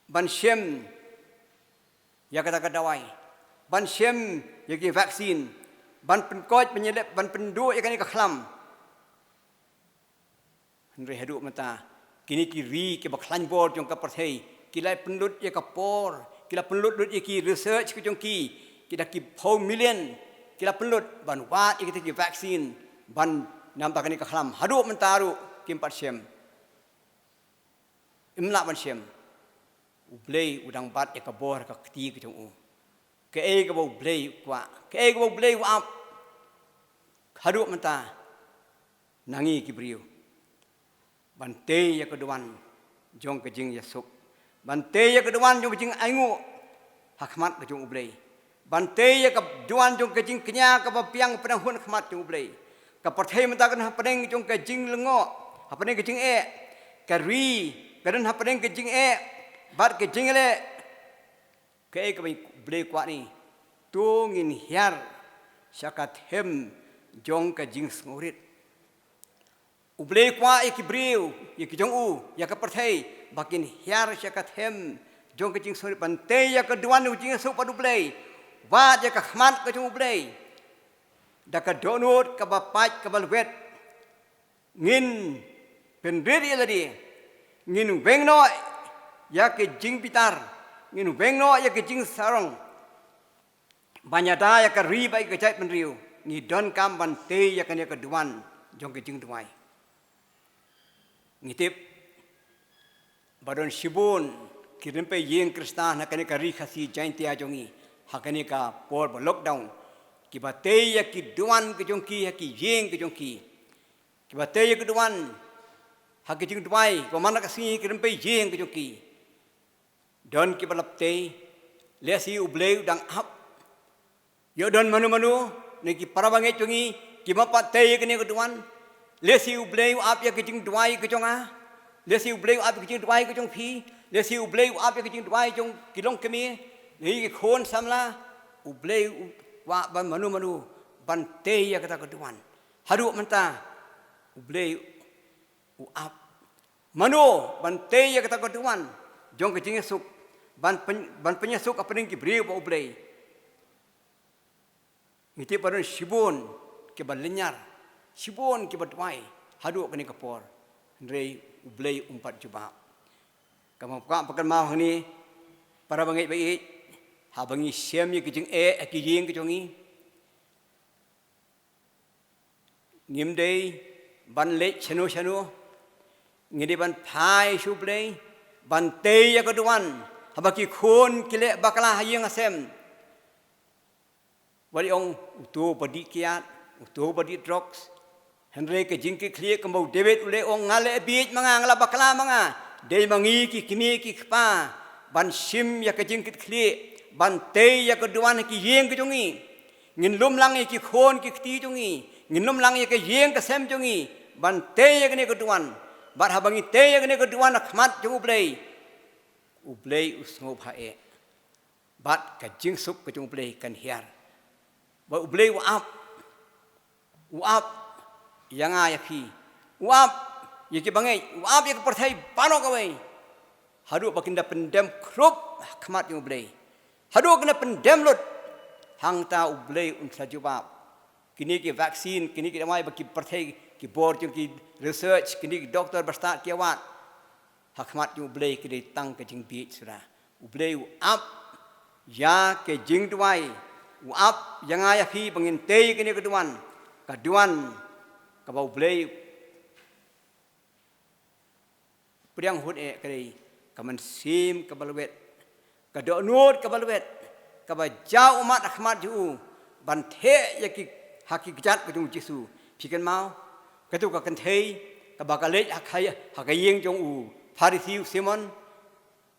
ban shem ïa kata ka dawai, ban shem ïa ki vaccine, ban pynkoit, ban ïaleh, ban pynduh ïa kane ka khlam. Hynrei haduh mynta, kine ki ri kiba khlaiñ bor jong ka pyrthei ki la pynlut ïa ka por, ki la pynlut lut ïa ki research ka jong ki, ki da ki phew million ki la pynlut ban wad ïa kita ki vaccine ban nam ïa kane ka khlam. Haduh mynta ruh kim pat shem. Im lah ban shem. U Blei u dang bat ïa ka bor ha ka kti ka jong u. Kaei kaba U Blei u kwah, kaei kaba U Blei u ap, haduh mynta na ngi ki briew, ban tei ïa ka duwan jong ka jingïasuk, ban tei ïa ka duwan jong ka jingainguh ha khmat ka jong U Blei, ban tei ïa ka duwan jong ka jingkñia kaba biang pynahun ha khmat jong U Blei. Ka pyrthei mynta ka don hapdeng jong ka jinglyngngoh, hapdeng ka jingeh. Ka ri ka don hapdeng ka jingeh bad ka jingeh. Kaei kaba U Blei u kwah, ni to ngin hiar sha ka them jong ka jingsngewrit. U Blei u kwah ïa ki briew, ïa ki jong u, ïa ka pyrthei, ba kin hiar sha ka them jong ka jingsngewrit, ban tei ïa ka duwan jong ka jingïasuk bad U Blei, wat ïa ka khmat ka jong U Blei. Da ka dohnud kaba pait kaba lwet, ngin pynrit ïa lade, ngin weng noh ïa ka jingbitar, ngin weng noh ïa ka jingsarong. Ban ïada ïa ka ri bad ïa ka jaitbynriew, ngi donkam ban tei ïa kane ka duwan jong ka jingduwai. Ngi tip ba don shibun ki rympei ïing Khristan ha kane ka ri Khasi Jaintia jong ngi, ha kane ka por ba lockdown, kiba tei ïa ki duwan ka jong ki ha ki ïing ka jong ki, kiba tei ïa ki duwan ha ki jingduwai, kiba man la ka sngi ki rympei ïing ka jong ki. Don kiba la tei, lehse U Blei u dang ap. Ïoh don mano mano na ki para bangeit jong ngi kiba pat tei ïa kane ka duwan, lehse U Blei u ap ïa ka jingduwai ka jong nga, lehse U Blei u ap ïa ka jingduwai ka jong phi, lehse U Blei u ap ïa ka jingduwai jong ki longkmie, na ngi ki khun samla. U Blei u kwah ba mano mano ban tei ïa kata ka duwan. Haduh mynta U Blei u ap mano ban tei ïa kata ka duwan jong ka jingïasuk, ban pyn-, ban pynïasuk hapdeng ki briew bad U Blei. Ngi tip ba don shibun kiba lynñiar, shibun kiba duwai haduh kane ka por, hynrei U Blei um pat jubab. Kaba nga kwah ban kynmaw hangne, para bangeit ba ïeit, haba ngi shem ïa ki jingeh ha ki ïing ki jong ngi, ngim dei ban leit shano shano. Ngi dei ban phai sha U Blei, ban tei ïa ka duwan. Haba ki khun ki leh bakla ha ïing ha sem, wat ong uto ba dih kiad, uto ba dih drugs. Hynrei ka jingkitkhlieh, kumba u David u leh, ong, nga leh bieit ma nga, nga la bakla ma nga. Dei ma ngi ki kmie ki kpa ban shim ïa ka jingkitkhlieh, ban tei ïa ka duwan ha ki ïing ki jong ngi. Ngin lum lang ïa ki khun ki kti jong ngi, ngin lum lang ïa ka ïing ka sem jong ngi ban tei ïa kane ka duwan. Bad haba ngi tei ïa kane ka duwan ha khmat jong U Blei, U Blei u sngewbha eh. Bad ka jingsuk ka jong U Blei kan hiar. Bad U Blei u ap, u ap ïa nga ïa phi, u ap ïa ki bangeit, u ap ïa ka pyrthei baroh kawei. Haduh ba kin da pyndem khrup ha khmat jong U Blei, haduh kin da pyndem lut, hangta U Blei un sa jubab. Kine ki vaccine, kine ki dawai ba ki pyrthei, ki bor jong ki research, kine ki doktor ba stad ki ïa wad, ha khmat jong U Blei ki dei tang ka jingbieit suda. U Blei u ap ïa ka jingduwai, u ap ïa nga ïa phi ba ngin tei kane ka duwan, ka duwan kaba U Blei pdiang hun eh ka dei ka mynsiem kaba lwet, ka dohnud kaba lwet, kaba jaw ummat ha khmat jong u, ban theh ïa ki ha ki kjat ka jong U Jisu. Phi kynmaw kato ka kynthei kaba ka leit ha ka, ha ka ïing jong u Pharisi u Simon,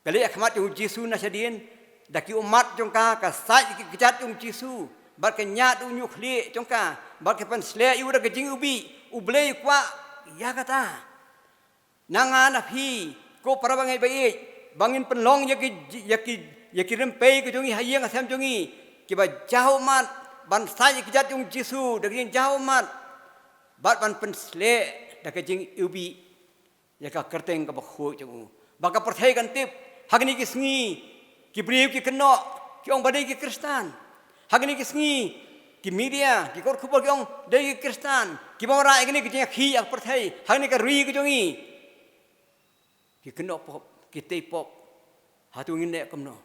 ka leit ha khmat jong U Jisu na shadien, da ki ummat jong ka, ka sait ïa ki kjat jong U Jisu, bad ka ñiad u ñiuh khlieh jong ka, bad ka pynsleh ïa u da ka jingiwbih. U Blei u kwah ïa kata na nga na phi, ko para bangeit ba ïeit, ba ngin pynlong ïa ki, ïa ki, ïa ki rympei ka jong ngi ha ïing ha sem jong ngi, kiba jaw ummat, ban sait ïa ki kjat jong U Jisu da ka jingjaw ummat, bad ban pynsleh da ka jingiwbih ïa ka kyrteng kaba khuid jong u. Ba ka pyrthei kan tip, ha kine ki sngi ki briew ki kynnoh, ki ong ba dei ki Khristan. Ha kine ki sngi ki media, ki kot khubor ki ong dei ki Khristan. Kiba wanrah ïa kine ki jingïakhih ïa ka pyrthei ha kane ka ri ka jong ngi. Ki kynnoh pop, ki tei pop. Hato ngin leh kumno?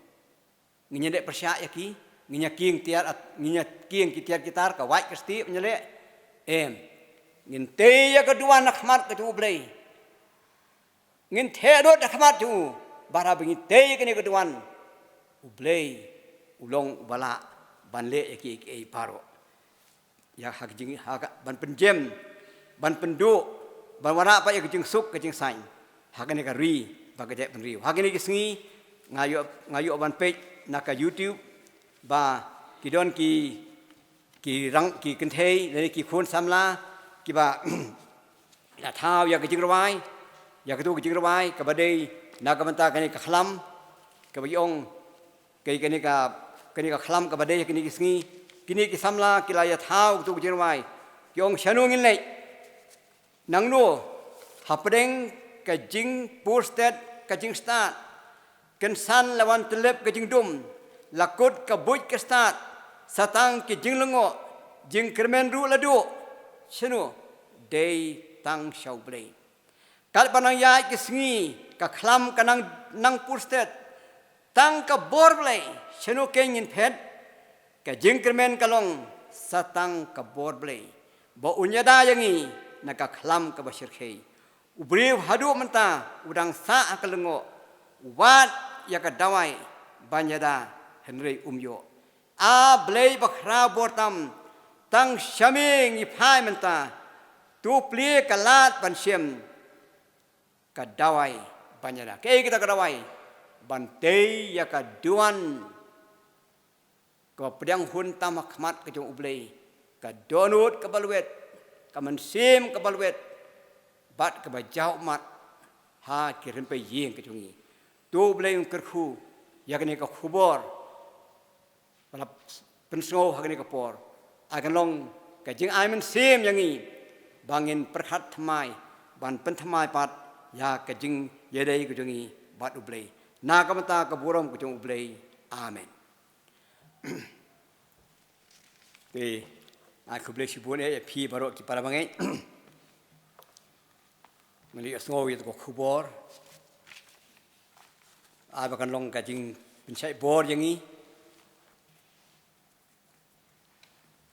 Ngin ïaleh pyrshah ïa ki, ngin ïa kieng tiar, ngin ïa kieng ki tiar ki tar, ka wait ka stieh, ngin ïaleh. Em. Ngin tei ïa ka duwan ha khmat ka jong U Blei. Ngin theh lut ha khmat jong u, bad haba ngin tei ïa kane ka duwan, U Blei u long uba lah ban leh ïa kiei kiei baroh. Ïa ha ka jing, ha ka, ban pynjem, ban pynduh, ban wanrah pat ïa ka jingsuk ka jingsaiñ ha kane ka ri bad ka jaitbynriew. Ha kine ki sngi nga ïoh, nga ïoh ban peit na ka YouTube ba ki don ki, ki rang, ki kynthei lane ki khun samla kiba la thaw ïa ka jingrwai, ïa kato ka jingrwai kaba dei na ka bynta kane ka khlam, kaba ki ong, kane ka, kane ka khlam kaba dei ha kine ki sngi. Kine ki samla ki la ïa thaw kato ka jingrwai. Ki ong shano ngin leit, nangno, hapdeng ka jingpur stet ka jingstad, kynsan la wan tyllep ka jingdum, la kut ka buit ka stad, sa tang ki jinglyngngoh, jingkyrmen ruh la duh. Shano? Dei tang sha U Blei. Katba nang ïaid ki sngi, ka khlam ka nang, nang pur stet, tang ka bor Blei, shano kein ngin phet? Ka jingkyrmen ka long sa tang ka bor Blei, ba un ïada ïa ngi na ka khlam kaba shyrkhei. U briew haduh mynta u dang sah ha ka lyngngoh, u wad ïa ka dawai ban ïada, hynrei um ïoh. A Blei bakhraw bor tam, tang sha me ngi phai mynta. To plie ka lad ban shem ka dawai ban ïada. Kaei kata ka dawai? Ban tei ïa ka duwan kaba pdiang hun tam ha khmat ka jong U Blei, ka dohnud kaba lwet, ka mynsiem kaba lwet, bad kaba jaw ummat ha ki rympei ïing ka jong ngi. To U Blei un kyrkhu ïa kane ka khubor ba la pynsngew ha kane ka por. Ai kan long ka jingai mynsiem ïa ngi ba ngin pyrkhat thymmai ban pynthymmai pat ïa ka jingïadei ka jong ngi bad U Blei. Na ka bynta ka burom ka jong U Blei. Amen. Te ai khublei shibun eh ïa phi baroh ki para bangeit. Ngi la ïohsngew ïa ka khubor. Ai ba kan long ka jingpynshait bor ïa ngi.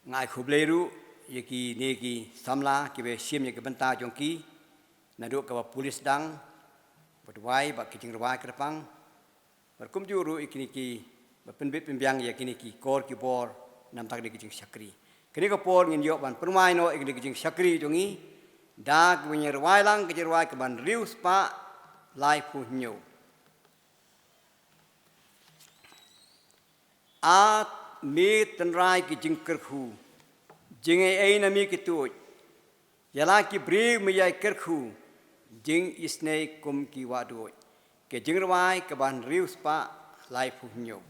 Nga ai khublei ruh ïa kine ki samla kiba shim ïa ki bynta jong ki, naduh kaba pulit sdang, ba duwai bad ki jingrwai kyrpang. Bad kumjuh ruh ïa kine kiba pynbit pynbiang ïa kine ki kor ki bor na bynta kine ki jingshakri. Kane ka por ngin ïoh ban pynwai noh ïa kine ki jingshakri jong ngi da kaba ngin rwai lang ka jingrwai kaba hynriew spah laiphew hynñiew. A me tynrai ki jingkyrkhu, jingaiei na me ki tuid. Ïa la ki briew me ïai kyrkhu, jingisynei kum ki wahduid. Ka jingrwai kaba hynriew spah laiphew hynñiew.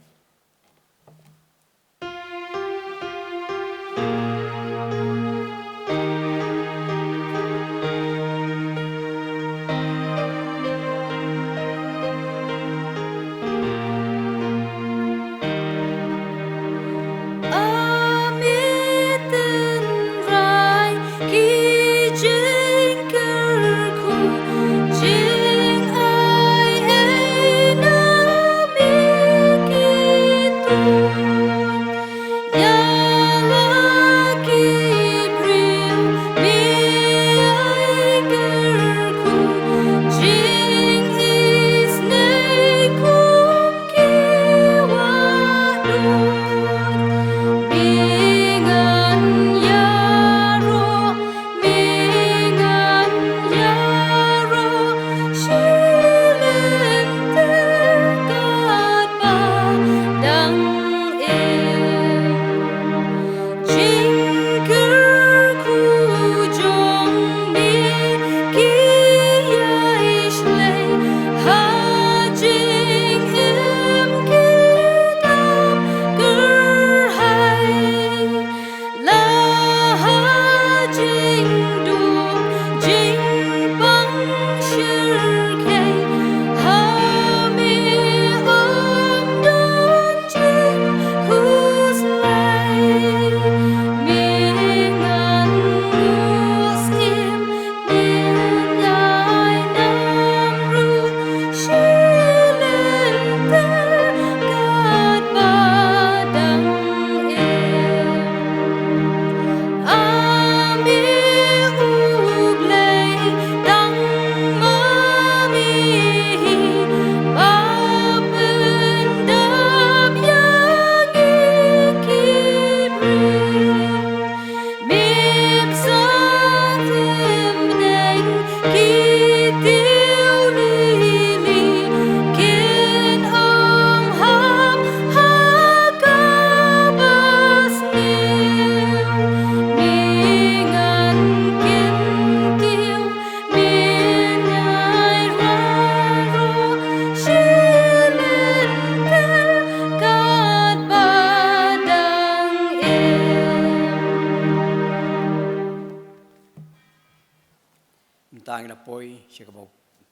Sha kaba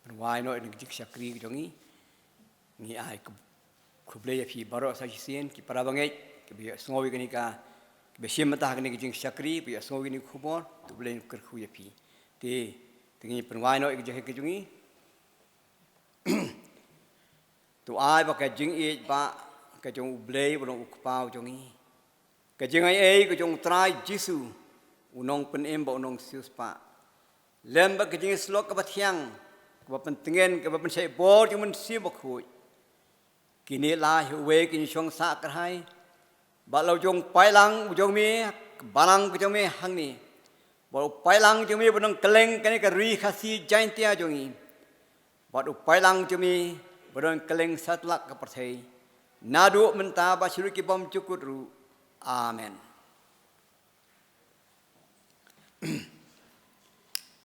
pynwai noh ïa kane ka jingshakri ka jong ngi. Ngi ai khublei ïa phi baroh sa shisien ki para bangeit kiba ïohsngew ïa kane ka, kiba shim bynta ha kane ka jingshakri, ba ïohsngew ïa kane ka khubor. To U Blei un kyrkhu ïa phi. Te, te ngin pynwai noh ïa ka jingshakri ka jong ngi. To ai ba ka jingïeit ba ka jong U Blei ba long U Kpa u jong ngi, ka jingaiei ka jong U Trai Jisu, U Nongpynim bad U Nongsiewspah, lem bad ka jingshlur kaba thiang, kaba pyntngen, kaba pynshait bor jong U Mynsiem Bakhuid, kine la hi uwei kin shong sah kyrhai bad la u jong paidlang u jong me, ka balang ka jong me hangne, bad u paidlang jong me ba don kylleng kane ka ri Khasi Jaintia jong ngi, bad u paidlang jong me ba don kylleng satlak ka pyrthei, naduh mynta bad shaduh ki bymjukut ruh. Amen.